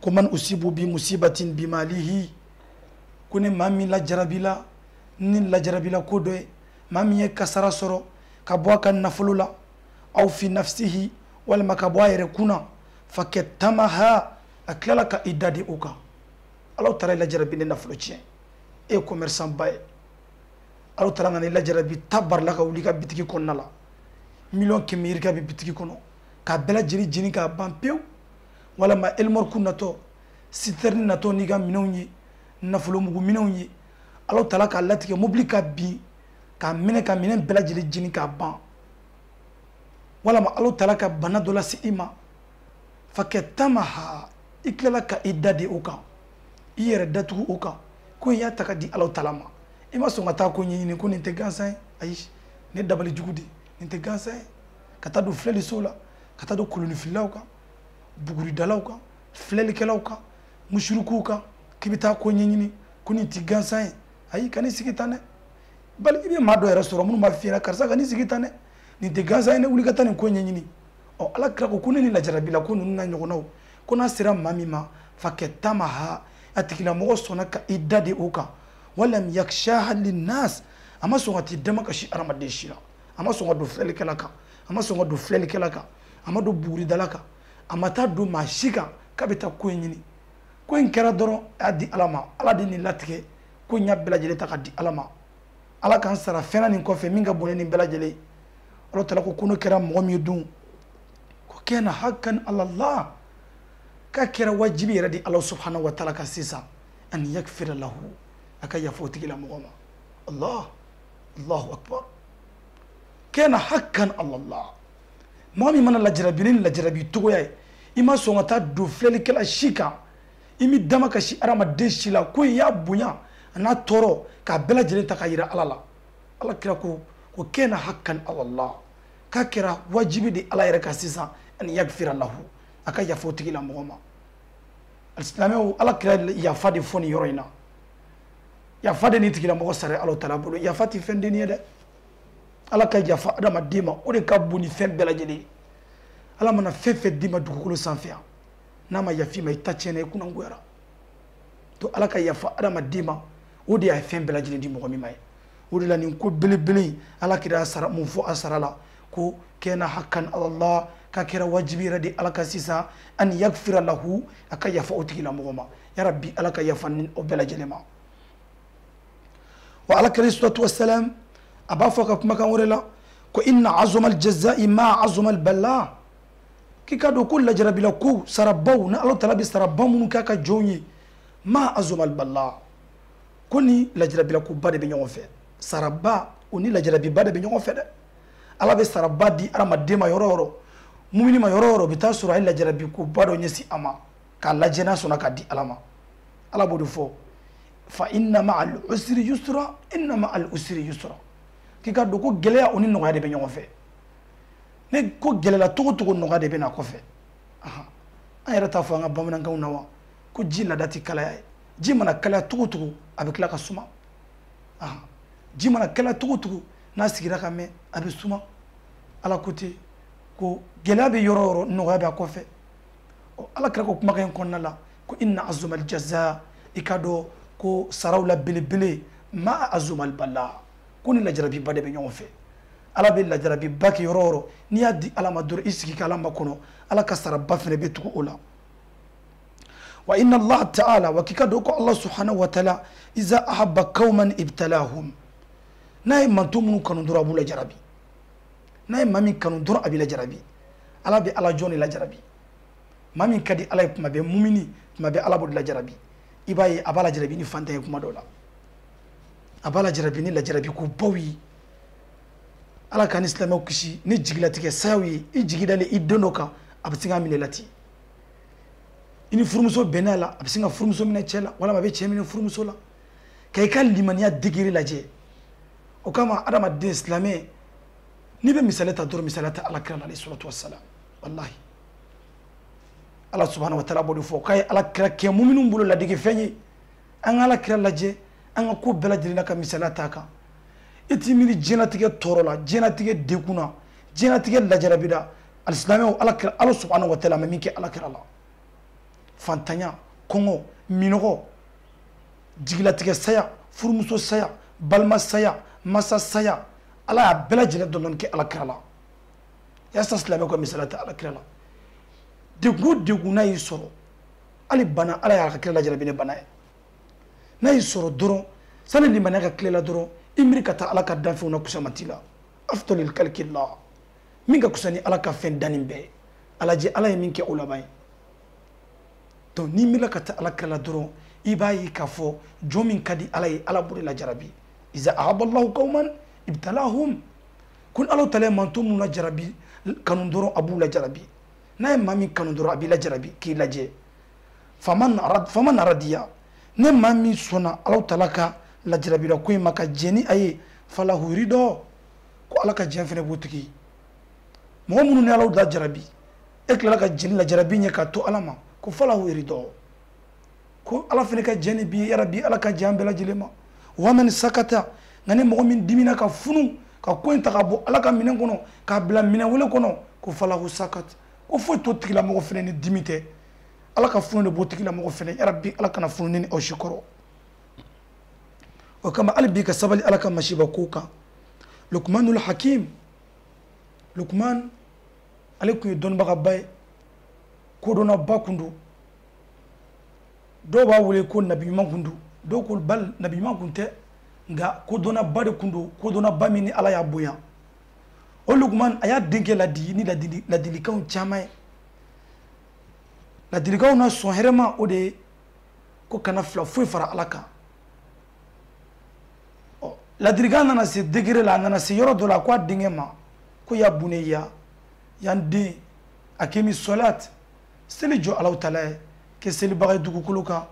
ko man usibu bi musibatin bi malihi, ko ni maa min lajarabila ni lajarabila ko dɔ ye, maa min ye kasara sɔrɔ ka bɔ a ka nafolo la, aw fi nafsihi, walima ka bɔ a yɛrɛ kunna, fa kɛtamaha, a tilala ka i da di o kan. Ala taara i lajarabi ni nafolo tiɲɛ, e ye commerçant ba ye, Ala taara nana i lajarabi ta barila ka wuli i ka bitigi kɔnɔna la, miliyɔn kɛmɛ yirika bɛ bitigi kɔnɔ k'a bɛɛ lajɛlen jeni k'a ban pewu, walima elimɔriku natɔ, sitɛrini natɔ n'i ka minɛnw ye, nafolomugu minɛnw ye, Ala taara k'a latigɛ mobili ka bin k'a minɛ ka minɛn bɛɛ lajɛlen jeni k'a ban, walima Ala taara ka bana dɔ lase i ma, fa kɛtamaha, i tilala ka i da di o kan, i yɛrɛ datugu o kan, ko i y'a ta ka di Ala taala ma, i ma sɔn ka taa ko ɲɛɲini ko nin tɛ gansan ye, ayi, nin ye dabali jugu de ye, nin tɛ gansan ye, ka taa don filɛlisow la, ka taa don kolonifililaw kan, buguridalaw kan, filɛlikɛlaw kan, musurukuw kan, k'i bɛ taa ko ɲɛɲini ko nin tɛ gansan ye, ayi, ka n'i sigi tan dɛ. Bali i bɛ maa dɔ yɛrɛ sɔrɔ minnu b'a f'i ɲɛna, karisa ka n'i sigi tan dɛ, nin tɛ gansan ye dɛ, wuli ka taa nin ko ɲɛɲini. Ɔ, Ala kira ko ne ni lajarabi la ko ninnu n'a ɲɔgɔnnaw, ko n'a sera maa min ma, fa kɛtamaha, a tigilamɔgɔ sɔnna ka i da de o kan, walam yakshaha linnas, a ma sɔn ka t'i damakasi hadamaden si la, a ma sɔn ka don filɛlikɛla kan, a ma sɔn ka don filɛlikɛla kan, a ma don buguridala kan, a ma taa don maa si kan k'a bɛ taa ko in ɲini. Ko in kɛra dɔrɔn a y'a di Ala ma, Ala de nin latigɛ, ko in y'a bɛɛ lajɛlen ta ka di Ala ma, Ala k'an sara fɛn na nin kɔfɛ min ka bon ni nin bɛɛ lajɛlen ye. Ala taala ko n'o kɛra mɔgɔ min ye dun, ko kana hakan ala Allah, k'a kɛra wajibi yɛrɛ de Ala subhanahu wa taala ka sisan, an yakfira lahu, a ka yafa o tigilamɔgɔ ma. Allah, Allahu akbar, kana hakan ala Allah. Mɔgɔ min mana lajarabi ni lajarabi cogoya ye, i ma sɔn ka taa don filɛlikɛla si kan, i m'i damakasi hadamaden si la, ko in y'a bonya a n'a tɔɔrɔ k'a bɛɛ lajɛlen ta k'a yira Ala la. Ala kira ko kana hakan ala Allah, k'a kɛra wajibi de Ala yɛrɛ kan sisan, an yakfira lahu, a ka yafa o tigilamɔgɔ ma. Alisilamɛw, Ala kira yafa de fɔ nin yɔrɔ in na, yafa de nin tigilamɔgɔ sara Ala taala bolo. Yafa tɛ fɛn denni ye dɛ, Ala ka yafa adamaden ma, o de ka bon ni fɛn bɛɛ lajɛlen ye. Ala mana fɛn fɛn d'i ma dugukolo sanfɛ yan, n'a ma yafa i ma, i ta tiɲɛna, i kunangoyara. To Ala ka yafa adamaden ma, o de y'a fɛn bɛɛ lajɛlen di mɔgɔ min ma ye. O de la nin ko belebele in, Ala kira sara mun fɔ a sara la, ko kana hakan ala, k'a kɛra wajibi yɛrɛ de Ala ka sisan an yakfira lahu, a ka yafa o tigilamɔgɔ ma. Ya Rabbi, Ala ka yafa ni o bɛɛ lajɛlen ma. Wa Ala kira salatu wassalam a b'a fɔ a ka kumakan wɛrɛ la ko inna azuma aljazai ma azuma albala, k'i ka dɔn ko lajarabila ko sarabaw ni Ala taala bɛ saraba minnu k'a ka jɔnw ye, ma azuma albala, ko ni lajarabila koba de bɛ ɲɔgɔn fɛ. Saraba o ni lajarabiba de bɛ ɲɔgɔn fɛ dɛ. Ala bɛ saraba di hadamaden ma yɔrɔ o yɔrɔ, mumini ma yɔrɔ o yɔrɔ, o bɛ taa sɔrɔ a ye lajarabi koba dɔ ɲɛsin a ma k'a lajɛ n'a sɔnna k'a di Ala ma. Ala b'o de fɔ, fa inna ma'al usri yusra, inna ma'al usri yusra, k'i ka dɔn ko gɛlɛya o ni nɔgɔya de bɛ ɲɔgɔn fɛ. Ne ko gɛlɛla togo togo, nɔgɔya de bɛ na kɔfɛ. An yɛrɛ t'a fɔ an ka bamanankanw na wa ko ji lada tɛ kalaya ye. Ji mana kalaya togo togo, a bɛ tila ka suma. Ji mana kalaya togo togo, n'a sigira ka mɛn, a bɛ suma. Ala ko ten ko gɛlɛya bɛ yɔrɔ o yɔrɔ, nɔgɔya bɛ a kɔfɛ. Ɔ, Ala kira ko kumakan in kɔnɔna la ko inna azumal jaza, i ka dɔn ko saraw la belebele, ma azumal bala, ko ni lajarabiba de bɛ ɲɔgɔn fɛ. Ala bɛ lajarabiba kɛ yɔrɔ o yɔrɔ, n'i y'a di Ala ma dɔrɔn, i sigi ka Ala makɔnɔ, Ala ka saraba fɛnɛ bɛ tugu o la. Wa inna Allah ta'ala, wa k'i ka dɔn ko Allah subhanahu wa ta'ala iza ahabba qauman ibtalahum, n'a ye manto minnu kanu dɔrɔn, a b'u lajarabi. N'a ye maa min kanu dɔrɔn, a b'i lajarabi. Ala bɛ Ala jɔn de lajarabi. Maa min ka di Ala ye kuma bɛɛ, mumini kuma bɛɛ, Ala b'o de lajarabi. I b'a ye a b'a lajarabi ni fantan ye kuma dɔw la, a b'a lajarabi ni lajarabi ko baw ye. Ala k'an ni silamɛw kisi ni jigilatigɛ sayaw ye. I jigi dalen i den dɔ kan, a bɛ se k'a minɛ la ten. I ni furumuso bɛnna a la, a bɛ se ka furumuso minɛ cɛ la, walima a bɛ cɛ minɛ furumuso la. Ka i ka limaniya degré lajɛ. O kama adamaden silamɛ, n'i bɛ misaliya ta dɔrɔn, misaliya ta Ala kira la, alayhi salatu wassalam. Walahi, Ala subhanahu wa ta'ala b'o de fɔ k'a ye Ala kira kɛ muminun bolo ladege fɛn ye. An ka Ala kira lajɛ, an ka ko bɛɛ lajɛlen na ka misaliya t'a kan. I t'i miiri diɲɛlatigɛ tɔɔrɔ la, diɲɛlatigɛ degun na, diɲɛlatigɛ lajarabi la. Alisilamɛw, Ala kira, Ala subhanahu wa ta'ala ma min kɛ Ala kira la, fantanya, kɔngɔ, minɔgɔ, jigilatigɛ saya, furumuso saya, balima saya, masa saya, Ala y'a bɛɛ lajɛlen dɔndɔni kɛ Ala kira la. Yaasa silamɛw ka misaliya ta Ala kira la. Degun o degun n'a y'i sɔrɔ, hali bana, Ala y'a ka kira lajarabi ni bana ye. N'a y'i sɔrɔ dɔrɔn, sani limaniya ka tile la dɔrɔn, i miiri ka taa Ala ka danfɛnw na kusamati la. Afdalil kalkillah, min ka kusa ni Ala ka fɛn danni bɛɛ ye. A lajɛ Ala ye min kɛ o laban ye. Donc n'i miirila ka taa Ala kira la dɔrɔn, i b'a ye k'a fɔ jɔn min ka di Ala ye, Ala b'o de lajarabi. Iza ahabballahu qauman ibtalahum, ko ni Ala taala ye manto minnu lajarabi kanu dɔrɔn, a b'u lajarabi. N'a ye maa min kanu dɔrɔn, a b'i lajarabi k'i lajɛ. Faman radiya, ne maa min sɔnna Ala taala ka lajarabila ko in ma ka jɛn ni a ye, falahu ridɔ, ko Ala ka jɛn fɛnɛ b'o tigi. Mɔgɔ minnu ni Ala lajarabi, e tilala ka jɛn ni lajarabi ɲɛ ka to Ala ma, ko falahu ridɔ, ko Ala fɛnɛ ka jɛn ni bi ye. Yarabi, Ala ka jɛn an bɛɛ lajɛlen ma. Wa man sakata, nka ni mɔgɔ min dimina ka funu ka ko in ta ka bɔ Ala ka minɛn kɔnɔ k'a bila minɛn wele kɔnɔ, ko falahu sakat, ko foyi t'o tigilamɔgɔ fɛnɛ ni dimi tɛ. Ala ka funu de b'o tigilamɔgɔ fɛnɛ. Yarabi, Ala kana funu ni aw si kɔrɔ. O kama hali bi ka sabali Ala ka masiba kow kan. Lukumanul Hakim, Lukuman ale tun ye dɔnnibagaba ye, kodɔnnaba kun don. Dɔw b'a wele ko nabi ɲuman kun don, dɔw ko bali nabi ɲuman kun tɛ, nka kodɔnnaba de kun don, kodɔnnaba min ni Ala y'a bonya. O Lukuman a y'a denkɛ ladi ni ladilikanw caman ye. Ladilikanw na sɔn hɛrɛ ma, o de ye ko kana fila foyi fara Ala kan. Ɔ, ladilikan nana se degré la, a nana se yɔrɔ dɔ la, a ko a denkɛ ma ko ya bunayya, yan den, akimi solat, seli jɔ Alahu taala ye, kɛ selibaga ye dugukolo kan.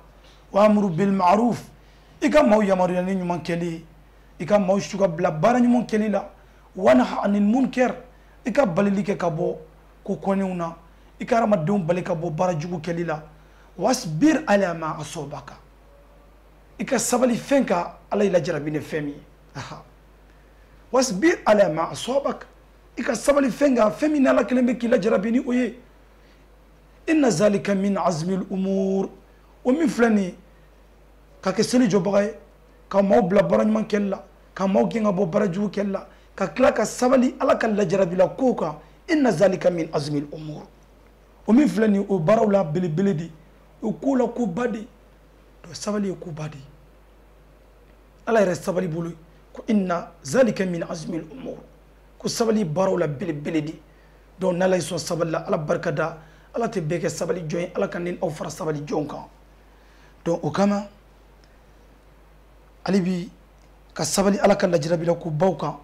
Wa amuru bil ma'ruf, i ka maaw yamaruya ni ɲuman kɛli ye, i ka maaw su ka bila baara ɲuman kɛli la. Wa naha anil munkar, i ka balili kɛ ka bɔ ko kɔnenw na, i ka hadamadenw bali ka bɔ baara jugu kɛli la. Wasbir ala ma asobaka, i ka sabali fɛn kan Ala y'i lajarabi ni fɛn min ye. Wasbir ala ma asobaka, i ka sabali fɛn kan fɛn min n'Ala kelen bɛ k'i lajarabi ni o ye. Inna zalika min azmil umur, o min filɛ nin ye, ka kɛ seli jɔbaga ye, ka maaw bila baara ɲuman kɛli la, Ka maaw gɛn ka bɔ baara jugu kɛli la, ka tila ka sabali Ala ka lajarabila kow kan. Inna zalika min azmil umur. O min filɛ nin ye, o baaraw la belebele de, o ko la koba de. Donc sabali ye koba de. Ala yɛrɛ sabali bolo ko inna zalika min azmil umur, ko sabali baaraw la belebele de. Donc n'Ala ye sɔn sabali la, Ala barika da, Ala tɛ bɛɛ kɛ sabali jɔn ye, Ala ka ne aw fara sabali jɔnw kan. Donc o kama hali bi ka sabali Ala ka lajarabila ko baw kan.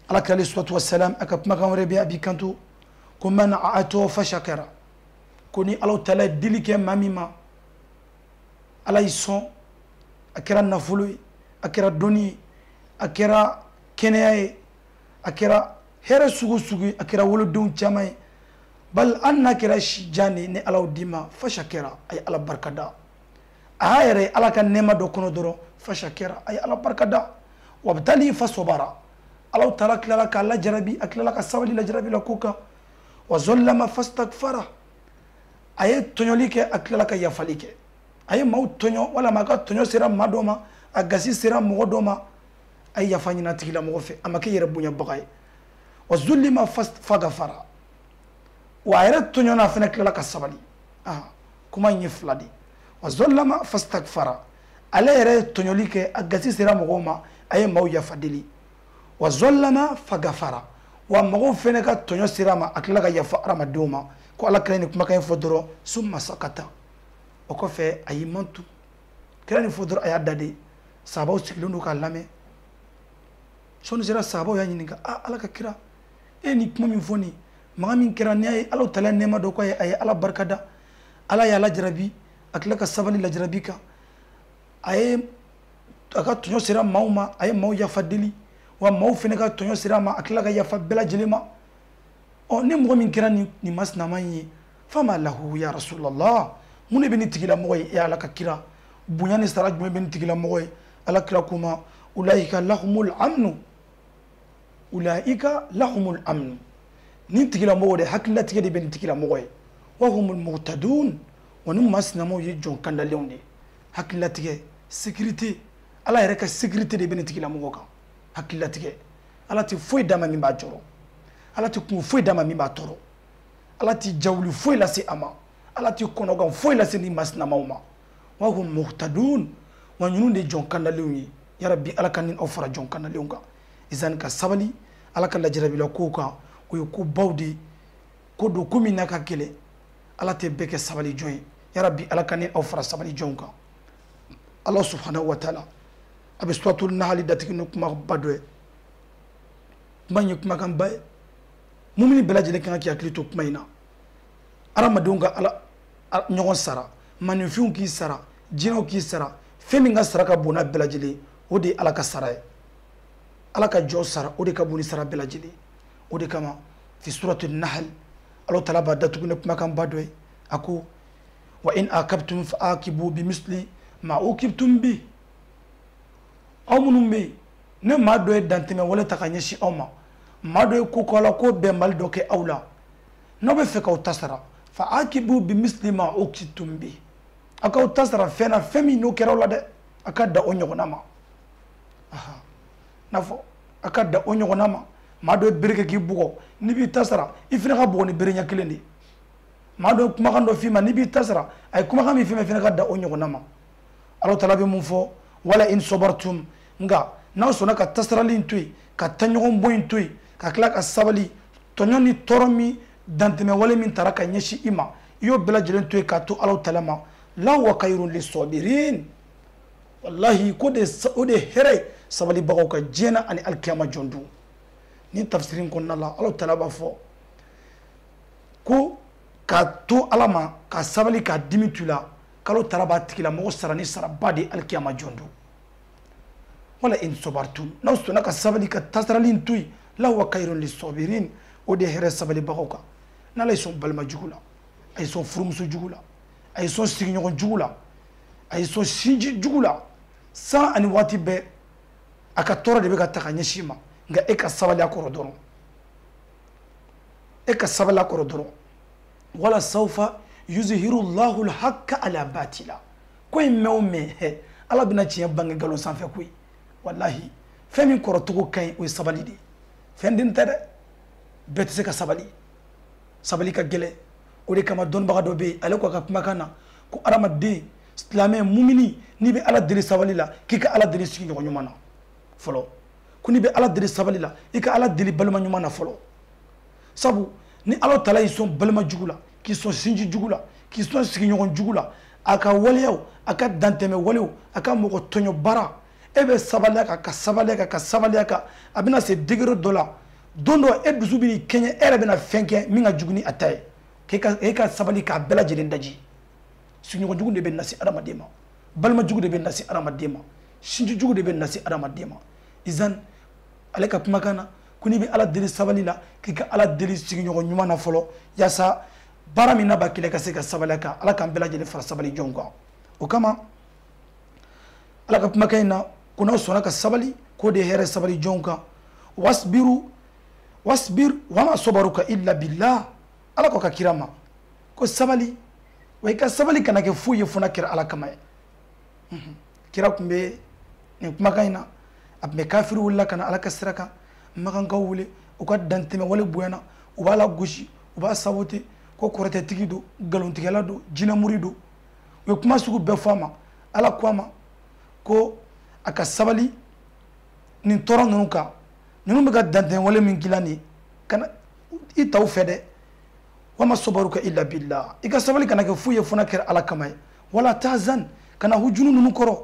Ala kira alayhi salatu wassalam a ka kumakan wɛrɛ bɛ yen, a b'i kanto ko man a'ata fa shakara, ko ni Alahu taala ye dili kɛ maa min ma, Ala y'i sɔn, a kɛra nafolo ye, a kɛra dɔnni ye, a kɛra kɛnɛya ye, a kɛra hɛrɛ sugu o sugu ye, a kɛra wolodenw caman ye, bali hali n'a kɛra si jan de ye, ni Ala y'o d'i ma, fa shakara, a ye Ala barika da. A y'a yɛrɛ ye Ala ka nɛɛma dɔ kɔnɔ dɔrɔn, fa shakara, a ye Ala barika da. Wa btali fa sobara, Alahu taala tilala k'a lajarabi, a tilala ka sabali lajarabi la ko kan. Wa zɔlama fastakfara, a ye tɔɲɔli kɛ, a tilala ka yafali kɛ. A ye maaw tɔɲɔ, walima a ka tɔɲɔ sera maa dɔ ma, a gasi sera mɔgɔ dɔ ma, a ye yafa ɲini a tigilamɔgɔ fɛ, a ma kɛ yɛrɛ bonyabaga ye. Wa zulima fagafara, wa a yɛrɛ tɔɲɔna, a fana tilala ka sabali. Kuma in ye fila de ye. Wa zɔlama fastakfara, ale yɛrɛ ye tɔɲɔli kɛ, a gasi sera mɔgɔw ma, a ye maaw yafa deli. Wa zɔlama fagafara, wa mɔgɔw fana ka tɔɲɔ sera a ma, a tilala ka yafa hadamadenw ma. Ko Ala kira nin kumakan in fɔ dɔrɔn, summa sakata, o kɔfɛ a y'i mantu. Kira nin fɔ dɔrɔn, a y'a da de. Sahabaw sigilen don k'a lamɛn. Sɔnni sera, sahabaw y'a ɲininka, Ala ka kira, e ye nin kuma min fɔ nin, maga min kɛra, n'i y'a ye Alahu taala nɛɛma dɔ k'a ye, a ye Ala barika da, Ala y'a lajarabi, a tila ka sabali lajarabi kan, a ye a ka tɔɲɔ sera maaw ma, a ye maaw yafa deli, wa maaw fana ka tɔɲɔ sera a ma, a tila ka yafa bɛɛ lajɛlen ma. Ni mɔgɔ min kɛra nin masinama in ye, fama lahu ya Rasulallah, mun de bɛ nin tigilamɔgɔ ye, e Ala ka kira, bonya ni sara jumɛn bɛ nin tigilamɔgɔ ye? Ala kira ko ma, ulaika lahumul amnu, ulaika lahumul amnu, nin tigilamɔgɔ de hakililatigɛ de bɛ nin tigilamɔgɔ ye. Wa humul muhtadun, wa ni maa sinamaw ye jɔn kandalenw de ye. Hakililatigɛ, sécurité, Ala yɛrɛ ka sécurité de bɛ nin tigilamɔgɔ kan. Hakililatigɛ, Ala tɛ foyi d'a ma min b'a jɔrɔ, Ala tɛ kungo foyi d'a ma min b'a tɔɔrɔ, Ala tɛ jawuli foyi lase a ma, Ala tɛ kɔnɔgan foyi lase ni maa sinamaw ma. Wa hum muhtadun, wa ninnu de jɔn kandalenw ye. Yarabi, Ala ka ni aw fara jɔn kandalenw kan. Izani ka sabali Ala ka lajarabila kow kan, o ye kobaw de ye, ko don ko min n'a ka gɛlɛn, Ala tɛ bɛɛ kɛ sabali jɔn ye. Yarabi, Ala ka ni aw fara sabali jɔnw kan. Ala subhanahu wa taala a bɛ suratul nahali datigi ni kumaba dɔ ye. Kuma in ye kumakanba ye, mumini bɛɛ lajɛlen kan k'i hakili to kuma in na. Hadamadenw ka Ala ɲɔgɔn sara, maninfinw k'i sara, jinɛw k'i sara, fɛn min ka sara ka bon n'a bɛɛ lajɛlen, o de ye Ala ka sara ye. Ala ka jɔn sara, o de ka bon ni sara bɛɛ lajɛlen. O de kama fi suratul nahal, Ala taala b'a datugu ni kumakanba dɔ ye. A ko wa in aqabtum fa aqibu bimisli ma uqibtum bi. Aw minnu bɛ yen, ne maa dɔ ye dantɛmɛ wale ta ka ɲɛsin aw ma, maa dɔ ye ko k'aw la, ko bɛnbali dɔ kɛ aw la, n'aw bɛ fɛ k'aw ta sara, fa aqibu bimisli ma uqibtum bi, aw k'aw ta sara fɛn na, fɛn min n'o kɛra aw la dɛ, a ka da o ɲɔgɔnna ma. N'a fɔ a ka da o ɲɔgɔnna ma. Maa dɔ ye bere kɛ k'i bugɔ, n'i b'i ta sara, i fana ka bugɔ ni bere ɲɛ kelen de ye. Maa dɔ ye kumakan dɔ f'i ma, n'i b'i ta sara, a ye kumakan min f'i ma, i fana ka da o ɲɔgɔnna ma. Ala taala bɛ mun fɔ? Wala in sabartum, nka n'aw sɔnna ka tasarali in to yen, ka taɲɔgɔn bɔ in to yen, ka tila ka sabali, tɔɲɔ ni tɔɔrɔ min, dantɛmɛ wale min taara ka ɲɛsin i ma, i y'o bɛɛ lajɛlen to yen k'a to Ala taala ma. La wa khayrun lisabirin, walahi ko de o de hɛrɛ ye sabalibagaw ka diɲɛ na ani alikiyama jɔn don. Nin tafsiri in kɔnɔna la, Ala taala b'a fɔ ko k'a to Ala ma, ka sabali, k'a dimi tu la, k'Ala taala b'a tigilamɔgɔ sara ni saraba de ye alikiyama jɔn don. Wala in sabartum, n'aw sɔnna ka sabali, ka tasarali in to yen, la wa khayrun lisabirin, o de ye hɛrɛ sabalibagaw kan. N'Ala ye sɔn balima jugu la, a ye sɔn furumuso jugu la, a ye sɔn sigiɲɔgɔn jugu la, a ye sɔn sinji jugu la, san ani waati bɛɛ a ka tɔɔrɔ de bɛ ka ta ka ɲɛsin i ma, nka e ka sabali a kɔrɔ dɔrɔn, e ka sabali a kɔrɔ dɔrɔn. Wala sawfa yuzhiru Allahu al-haqqa ala batila, ko in mɛn o mɛn, Ala bɛna tiɲɛ bange nkalon sanfɛ koyi. Walahi, fɛn min kɔrɔcogo ka ɲi, o ye sabali de ye. Fɛn den tɛ dɛ, bɛɛ tɛ se ka sabali, sabali ka gɛlɛn. O de kama dɔnnibaga dɔ bɛ yen, ale ko a ka kumakan na ko adamaden silamɛ mumini, n'i bɛ Ala deli sabali la, k'i ka Ala deli sigiɲɔgɔn ɲuman na fɔlɔ. Ko n'i bɛ Ala deli sabali la, i ka Ala deli balima ɲuman na fɔlɔ. Sabu ni Ala tala y'i sɔn balima jugu la, k'i sɔn sinji jugu la, k'i sɔn sigiɲɔgɔn jugu la, a ka waleyaw, a ka dantɛmɛ walew, a ka mɔgɔ tɔɲɔ baara, e bɛ sabali a kan, ka sabali a kan, ka sabali a kan, a bɛna se degré dɔ la, don dɔ e dusu b'i kɛɲɛ, e yɛrɛ bɛna fɛn kɛ min ka jugu ni a ta ye, k'e ka sabali k'a bɛɛ lajɛlen daji. Sigiɲɔgɔn jugu de bɛ nasi adamaden ma, balima jugu de bɛ nasi adamaden ma, sinji jugu de bɛ nasi adamaden ma. Izan ale ka kumakan na ko n'i bɛ Ala deli sabali la, k'i ka Ala deli sigiɲɔgɔn ɲuman na fɔlɔ, yaasa baara min n'a b'a kɛlɛ ka se ka sabali a kan. Ala k'an bɛɛ lajɛlen fara sabali jɔnw kan. O kama Ala ka kumakan in na ko n'aw sɔnna ka sabali, k'o de ye hɛrɛ sabali jɔnw kan. Wasbiru wasbir wama sabaruka illa billah. Ala ko ka kira ma ko sabali, wa i ka sabali kana kɛ foyi ye fo n'a kɛra Ala kama ye. Kira tun bɛ nin kumakan in na, a tun bɛ kafiri wulila ka na Ala ka sira kan, makankaw wele, u ka dantɛmɛ wale bonyana, u b'a lagosi, u b'a sabote, ko kɔrɔtɛtigi don, nkalontigɛla don, jinɛmori don. U ye kuma sugu bɛɛ fɔ a ma. Ala ko a ma ko a ka sabali nin tɔɔrɔ ninnu kan, ninnu bɛ ka dantɛmɛ wale min k'i la nin, kana i ta u fɛ dɛ. Wama sabaruka illa billah, i ka sabali kana kɛ foyi ye fo n'a kɛra Ala kama ye. Wala tahzan, kana hujunu ninnu kɔrɔ,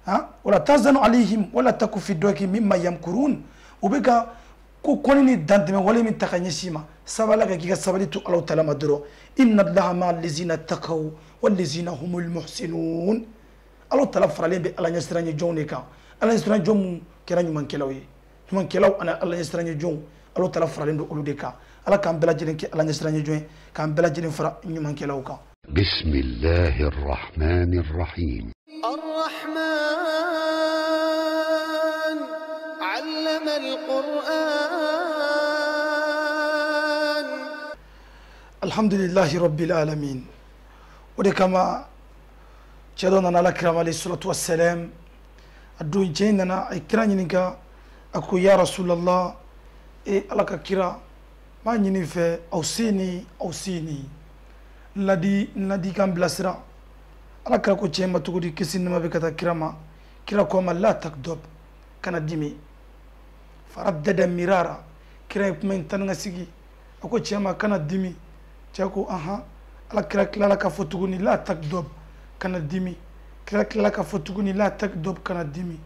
han, wala tahzanu alayhim wala taku fi dayqin mimma yamkurun. U bɛ ka ko kɔni ni dantɛmɛ wale min ta ka ɲɛsin i ma, sabali ka k'i ka sabali to Alahu taala ma dɔrɔn. Inna Allaha ma'a allazina taqaw wallazina humul muhsinun. Alahu taala faralen bɛ Ala ɲɛsiranɲɛ jɔnw de kan, Ala ɲɛsiranɲɛ jɔn mun kɛra ɲumankɛlaw ye, ɲumankɛlaw ani Ala ɲɛsiranɲɛ jɔnw, Alahu taala faralen don olu de kan. Ala k'an bɛɛ lajɛlen kɛ Ala ɲɛsiranɲɛ jɔn ye, k'an bɛɛ lajɛlen fara ɲumankɛlaw kan. Bismillahir Rahmanir Rahim. Ar-Rahman 'allama al-Qur'an. Alhamdulillahi rabbil alamin. O de kama cɛ dɔ nana Ala kira ma alayhi salatu wassalam. A don cɛ in nana, a ye kira ɲininka, a ko ya Rasulallah, e Ala ka kira, n b'a ɲini fɛ, awsini, awsini, n ladi, n ladi kan bilasira. Ala kira ko cɛ ma cogo di, kisi nɛɛma bɛ ka taa kira ma. Kira ko a ma la takdɔb, kana dimi. Faraddada mirara, kira ye kuma in taa ni ka segin, a ko cɛ ma kana dimi. Cɛ ko ahan. Ala kira tilala k'a fɔ tuguni la takdɔb, kana dimi. Kira tilala k'a fɔ tuguni la takdɔb, kana dimi.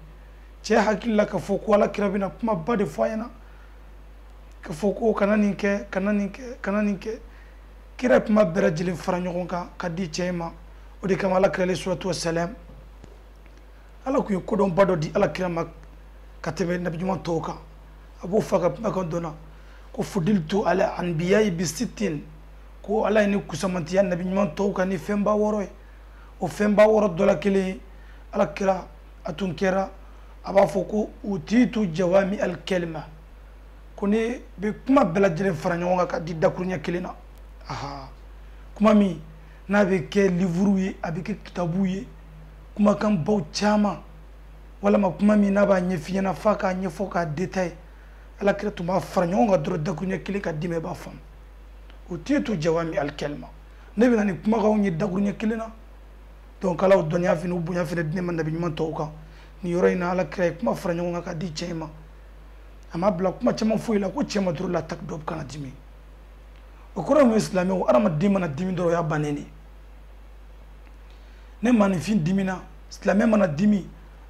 Cɛ hakili la k'a fɔ ko Ala kira bɛna kumaba de fɔ a ɲɛna, k'a fɔ ko kana nin kɛ, kana nin kɛ, kana nin kɛ. Kira ye kuma bɛɛ lajɛlen fara ɲɔgɔn kan ka di cɛ in ma. O de kama Ala kira alayhi salatu wassalam, Ala kun ye kodɔnba dɔ di Ala kira ma ka tɛmɛ nabi ɲuman tɔw kan. A b'o fɔ a ka kumakan dɔ la ko fudiltu ala anbiya'i bi sittin, ko Ala ye ne kusamantiya nabi ɲuman tɔw kan ni fɛnba wɔɔrɔ ye. O fɛnba wɔɔrɔ dɔ la kelen ye, Ala kira a tun kɛra a b'a fɔ ko utitu jawami al-kalima, ko ne bɛ kuma bɛɛ lajɛlen fara ɲɔgɔn kan ka di dakuruɲɛ kelen na. Aha, kuma min n'a bɛ kɛ livuru ye, a bɛ kɛ kitabu ye, kumakanbaw caman, walama kuma min n'a b'a ɲɛf'i ɲɛna f'a k'a ɲɛfɔ k'a détaillé, Ala kira tun b'a fara ɲɔgɔn kan dɔrɔn dakuruɲɛ kelen ka d'i ma, i b'a faamu. Utitu jawami al-kalima, ne bɛ na ni kumakanw ye dakuruɲɛ kelen na. Donc Ala y'o dɔnniya fana, o bonya fana di ne ma nabi ɲuman tɔw kan. Nin yɔrɔ in na Ala kira ye kuma fara ɲɔgɔn kan ka di cɛ in ma. A ma bila kuma caman foyi la, ko cɛ ma dɔrɔn la takdɔb, kana dimi. O kɔrɔ ye mun ye silamɛw? Adamaden mana dimi dɔrɔn o y'a bannen de ye. Ne maaninfin dimina, silamɛ mana dimi,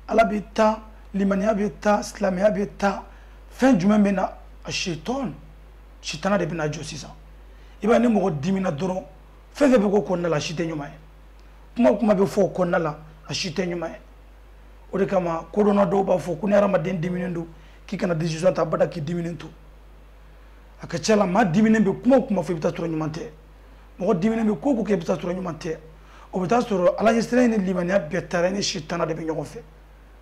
Ala bɛ taa, limaniya bɛ taa, silamɛya bɛ taa. Fɛn jumɛn bɛ na? A sitɔn, sitana de bɛ na jɔ sisan. I b'a ye ni mɔgɔ dimina dɔrɔn, fɛn fɛn bɛ k'o kɔnɔna la, a si tɛ ɲuman ye. Kuma o kuma bɛ fɔ o kɔnɔna la, a si tɛ ɲuman ye. O de kama kodɔnna dɔw b'a fɔ ko ni hadamaden diminen don, k'i kana décision ta abada k'i diminen to. A ka ca la maa diminen bɛ kuma o kuma fɔ, i bɛ taa sɔrɔ ɲuman tɛ. Mɔgɔ diminen bɛ ko o ko kɛ, i bɛ taa sɔrɔ ɲuman tɛ. O bɛ taa sɔrɔ Ala ɲɛsiranɲɛ ni limaniya bɛɛ taara, ni sitana de bɛ ɲɔgɔn fɛ.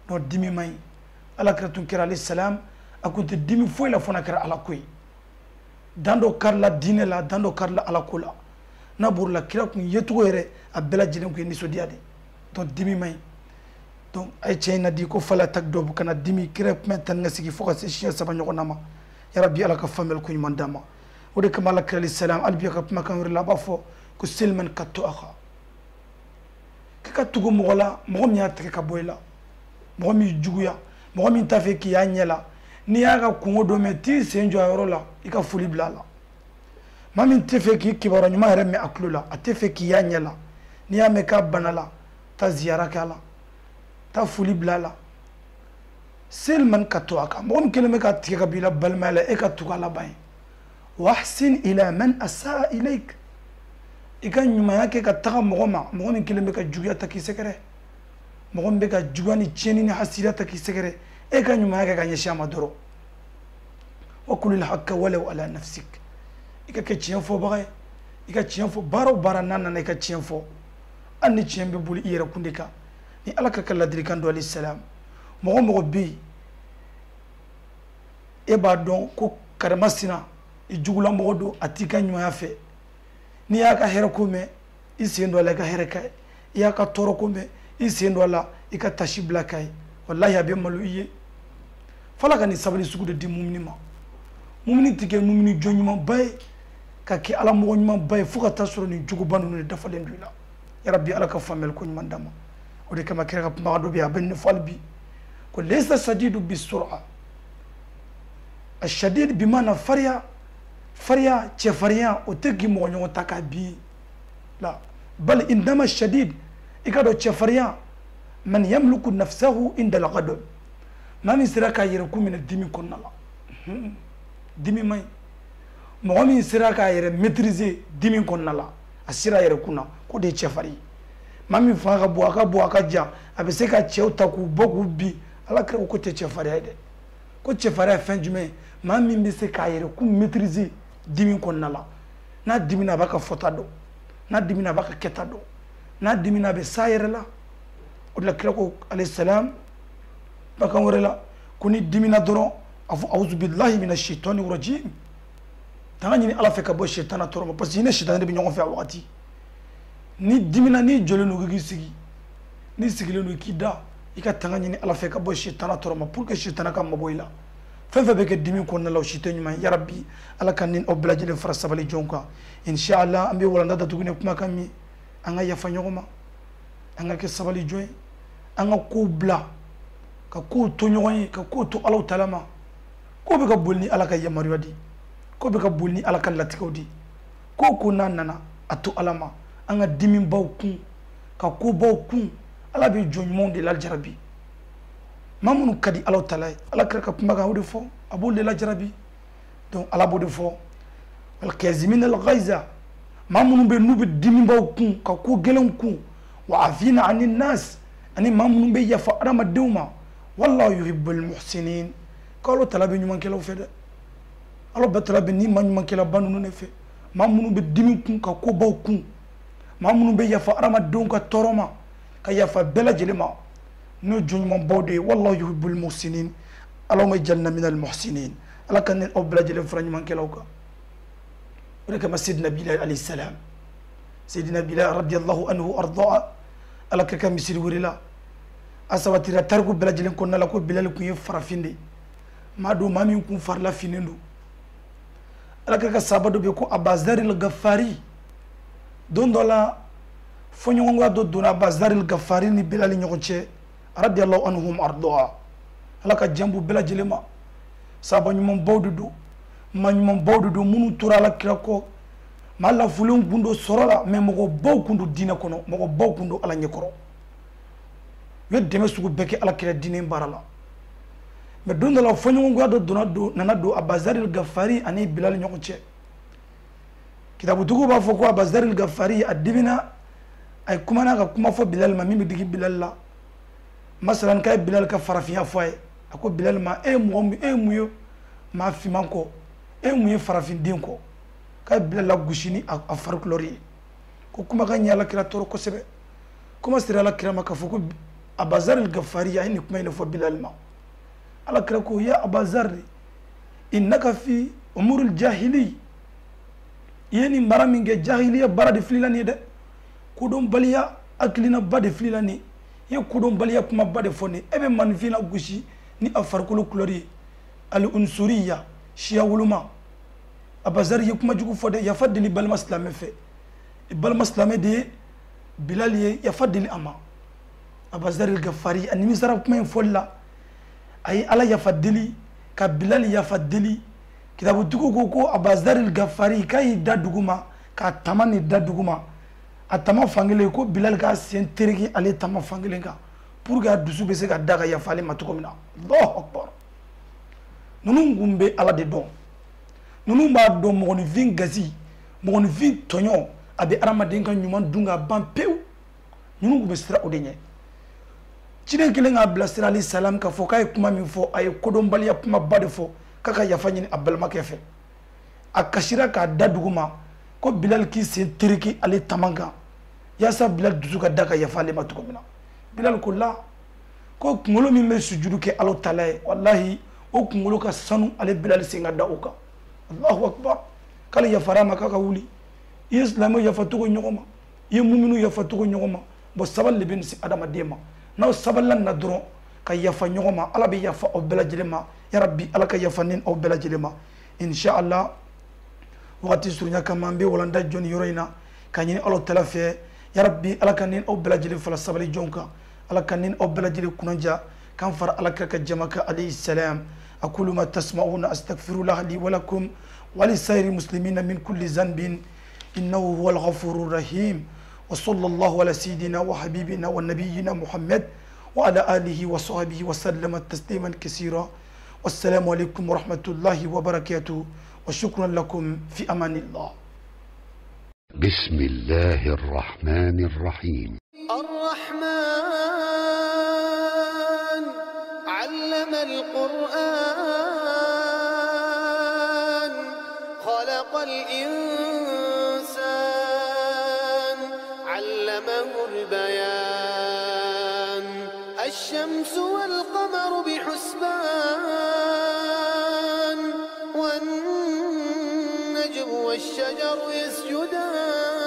Donc dimi man ɲi. Ala kira tun kɛra alayhi salam, a kun tɛ dimi foyi la fo n'a kɛra Ala ko ye. Dan dɔ karila diinɛ la, dan dɔ karila Ala ko la. N'a bɔr'o la, kira kun yecogo yɛrɛ a bɛɛ lajɛlen kun ye nisɔndiya de ye. Donc dimi man ɲi. Donc a ye cɛ in nadi ko fala tagdɔb, kana dimi. Kira kuma tan ka sigi fo ka se siɲɛ 3 ɲɔgɔnna ma. Yarabi, Ala ka faamuyali ko ɲuman d'an ma. O de kama Ala kira alayhi salam, hali bi a ka kumakan wɛrɛ la, a b'a fɔ ko silman ka to a kan, k'i ka tugu mɔgɔ la, mɔgɔ min y'a tigɛ ka bɔ i la, mɔgɔ min juguya, mɔgɔ min t'a fɛ k'i y'a ɲɛ la. N'i y'a ka kungo dɔ mɛn, t'i sen jɔ a yɔrɔ la, i ka foli bila a la. Maa min tɛ fɛ k'i kibaruya ɲuman yɛrɛ mɛn a tulo la, a tɛ fɛ k'i y'a ɲɛ la, n'i y'a mɛn k'a bana la, taa ziyara kɛ a la, taa foli bila a la. Silman ka to a kan, mɔgɔ min kɛlen bɛ ka tigɛ ka bɔ i la balimaya la, e ka tugu a laban ye. Wahsin ila man asaa ilayk, i ka ɲumanya kɛ ka taga mɔgɔ ma, mɔgɔ min kɛlen bɛ ka juguya ta k'i sɛgɛrɛ, mɔgɔ min bɛ ka juguya ni tiɲɛni ni hasidiya ta k'i sɛgɛrɛ, e ka ɲumanya kɛ ka ɲɛsin a ma dɔrɔn. Wa kulil hakka walaw ala nafsik, i ka kɛ tiɲɛ fɔbaga ye, i ka tiɲɛ fɔ baara o baara n'a nana, i ka tiɲɛ fɔ, hali ni tiɲɛ bɛ boli i yɛrɛ kun de kan. Ni Ala ka ladilikan dɔ alayhi salam, mɔgɔ mɔgɔ bɛ yen e b'a dɔn ko karimasina i jugulamɔgɔ don, a t'i ka ɲumanya fɛ, n'i y'a ka hɛrɛ ko mɛn, i sen don a la, i ka hɛrɛ k'a ye, i y'a ka tɔɔrɔ ko mɛn, i sen don a la, i ka tasi bila k'a ye, walahi a bɛ malo i ye. F'Ala ka nin sabali sugu de di mumini ma. Mumini tɛ kɛ mumini jɔn ɲumanba ye ka kɛ Ala mɔgɔ ɲumanba ye fo ka taa sɔrɔ nin jogoba ninnu de dafalen don i la. Yarabi, Ala ka faamuyali ko ɲuman d'an ma. O de kama kira ka kumakan dɔ bɛ yen, a bɛ nin fɔ hali bi, ko laysa sadidu bisura, ashadid bi maana fariya, fariya, cɛfarinya, o tɛ k'i mɔgɔ ɲɔgɔn ta k'a bin la, bal innama shadid, i ka dɔn cɛfarinya, man yamliku nafsahu inda al-ghadab, maa min sera k'a yɛrɛ kun minɛ dimi kɔnɔna la. Dimi man ɲi. Mɔgɔ min sera k'a yɛrɛ maîtriser dimi kɔnɔna la, a sera a yɛrɛ kun na, k'o de ye cɛfarin ye. Maa min fanga ka bon, a ka bon, a ka jan, a bɛ se ka cɛw ta k'u bɔ k'u bin, Ala kira ko k'o tɛ cɛfarinya ye dɛ. Ko cɛfarinya ye fɛn jumɛn ye? Maa min bɛ se k'a yɛrɛ kun maîtriser dimi kɔnɔna la. N'a dimina, a b'a ka fɔta dɔn, n'a dimina, a b'a ka kɛta dɔn, n'a dimina, a bɛ s'a yɛrɛ la. O de la kira ko alayhi salam kumakan wɛrɛ la ko ni dimina dɔrɔn, a fɔ awuzu billahi mina shaitani rajim, tanga ɲini Ala fɛ ka bɔ shaitana tɔɔrɔ ma, parce que i ni shaitana de bɛ ɲɔgɔn fɛ a wagati. Ni dimina, n'i jɔlen don k'i sigi, n'i sigilen don k'i da, i ka tanga ɲini Ala fɛ ka bɔ shaitana tɔɔrɔ ma, pour que shaitana ka mabɔ i la. Fɛn fɛn bɛ kɛ dimi kɔnɔna la, o si tɛ ɲuman ye. Yarabi, Ala ka ni aw bɛɛ lajɛlen fara sabali jɔn kan. Inshallah, an bɛ walanda datugu ni kumakan min, an ka yafa ɲɔgɔn ma, an ka kɛ sabali jɔn ye, an ka kow bila, ka kow to ɲɔgɔn ye, ka kow to Alahu taala ma. Ko bɛ ka boli ni Ala ka yamaruya di, ko bɛ ka boli ni Ala ka latigɛw di, ko ko n'a nana a to Ala ma. An ka dimibaw kun, ka kobaw kun, Ala bɛ jɔn ɲumanw de lajarabi, maa minnu ka di Alahu taala ye. Ala kira ka kumakan o de fɔ, a b'o de lajarabi. Donc Ala b'o de fɔ, alkazimina alghaiza, maa minnu bɛ n'u bɛ dimibaw kun, ka ko gɛlɛnw kun, wa afina ani nas, ani maa minnu bɛ yafa adamadenw ma, wallahu yuhibbul muhsinin. K'Alahu taala bɛ ɲumankɛlaw fɛ dɛ. Ala bɛɛ taala bɛ ni maa ɲumankɛlaba ninnu de fɛ, maa minnu bɛ dimi kun, ka kobaw kun, maa minnu bɛ yafa adamadenw ka tɔɔrɔ ma, ka yafa bɛɛ lajɛlen ma, n'o jɔn ɲumanbaw de ye. Wallahu yuhibbul muhsinin. Allahumma ij'alna minal muhsinin. Ala ka ne aw bɛɛ lajɛlen fara ɲumankɛlaw kan. O de kama Seydina Bilal alayhi salam, Seydina Bilal radiyallahu anhu ardaa, Ala ka misiri wɛrɛ la, a sabatira tariku bɛɛ lajɛlen kɔnɔna la ko Bilal kun ye farafin de ye, maa don, maa min kun farila finnen don. Ala ka sahaba dɔ bɛ yen ko Abazaril Gafari. Don dɔ la, fɔɲɔgɔnkɔya dɔ donna Abazaril Gafari ni Bilal ɲɔgɔn cɛ, radiyallahu anhum ardaa. Ala ka diɲɛ b'u bɛɛ lajɛlen ma. Sahaba ɲumanbaw de don, maa ɲumanbaw de don, minnu tora Ala kira kɔ. Maa lafulenw kun don sɔrɔ la, mais mɔgɔbaw kun don diinɛ kɔnɔ, mɔgɔbaw kun don Ala ɲɛkɔrɔ. U ye dɛmɛ sugu bɛɛ kɛ Ala kira diinɛ baara la. Mais don dɔ la, fɔɲɔgɔnkɔya dɔ donna don, nana don Abazaril Gafari ani Bilal ɲɔgɔn cɛ. Kitabutigiw b'a fɔ ko Abazaril Gafari a dimina, a ye kumana ka kuma fɔ Bilal ma min bɛ digi Bilal la. Masalan, k'a ye Bilal ka farafinya fɔ a ye. A ko Bilal ma, e ye mɔgɔ min, e ye mun ye maa finman kɔ, e ye mun ye farafinden kɔ? K'a ye Bilal lagosi ni a fari couleur ye. Ko kumakan ye Ala kira tɔɔrɔ kosɛbɛ. Kuma sera Ala kira ma k'a fɔ ko Abazaril Gafari a ye nin kuma in de fɔ Bilal ma. Ala kira ko, ya Abazar, innaka fi umuril jahili, i ye nin baara min kɛ, jahiliya baara de filila nin ye dɛ, kodɔnbaliya hakilinaba de filila nin ye. I ye kodɔnbaliya kumaba de fɔ nin. E bɛ maninfin lagosi ni a farikolo couleur ye. Al unsuriya, siya woloma. Abazari ye kuma jugu fɔ dɛ. Yafa deli balima silamɛ fɛ. I balima silamɛ de ye Bilal ye, yafa deli a ma. Abazari Gafari a nimisara kuma in fɔli la. A ye Ala yafa deli ka Bilal yafa deli. Kitabutigiw ko ko Abazari Gafari k'a y'i da dugu ma, k'a tama ni da dugu ma. A tama fankelen ko Bilal k'a sen tereke ale tama fankelen kan pour que a dusu bɛ se ka da ka yafa ale ma cogo min na. Allahu akbar. Ninnu kun bɛ Ala de dɔn. Ninnu b'a dɔn mɔgɔninfin gasi, mɔgɔninfin tɔɲɔ, a bɛ adamaden ka ɲuman dun ka ban pewu. Ninnu kun bɛ siran o de ɲɛ. Ciden kelen k'a bilasira alayhi salam k'a fɔ k'a ye kuma min fɔ, a ye kodɔnbaliya kumaba de fɔ, k'a ka yafa ɲini a balimakɛ fɛ. A kasira k'a da dugu ma ko Bilal k'i sen tereke ale taman kan yaasa Bilal dusu ka da ka yafa ale ma cogo min na. Bilal ko la, ko kunkolo min bɛ sujudu kɛ Alahu taala ye, walahi o kunkolo ka sanu ale Bilal sen ka da o kan. Allahu akbar. K'ale yafara a ma k'a ka wuli. I ye silamɛw yafa cogo ɲɔgɔn ma, i ye muminu yafa cogo ɲɔgɔn ma. Bon, sabali de bɛ nin se adamaden ma. N'aw sabalila nin na dɔrɔn ka yafa ɲɔgɔn ma, Ala bɛ yafa aw bɛɛ lajɛlen ma. Yarabi Ala ka yafa ni aw bɛɛ lajɛlen ma. Inshallah, wagati surunya kama an bɛ walanda jɔ nin yɔrɔ in na ka ɲini Alahu taala fɛ. Yarabi Ala ka ni aw bɛɛ lajɛlen fara sabali jɔnw kan. Ala ka ni aw bɛɛ lajɛlen kunnaja k'an fara Ala kira ka jama kan alayhi salam. Aqulu ma tasma'una astaghfirullah li wa lakum wa li sa'iri muslimina min kulli zanbin innahu huwal ghafurur rahim. Wa sallallahu ala sayyidina wa habibina wa nabiyyina Muhammad wa ala alihi wa sahbihi wa sallama tasliman kaseera. Wassalamu alaikum wa rahmatullahi wa barakatuh wa shukran lakum fi amanillah. بسم الله الرحمن الرحيم. الرحمن علم القرآن، خلق الإنسان، علمه البيان. الشمس والقمر بحسبان، والنجم والشجر يسجدان.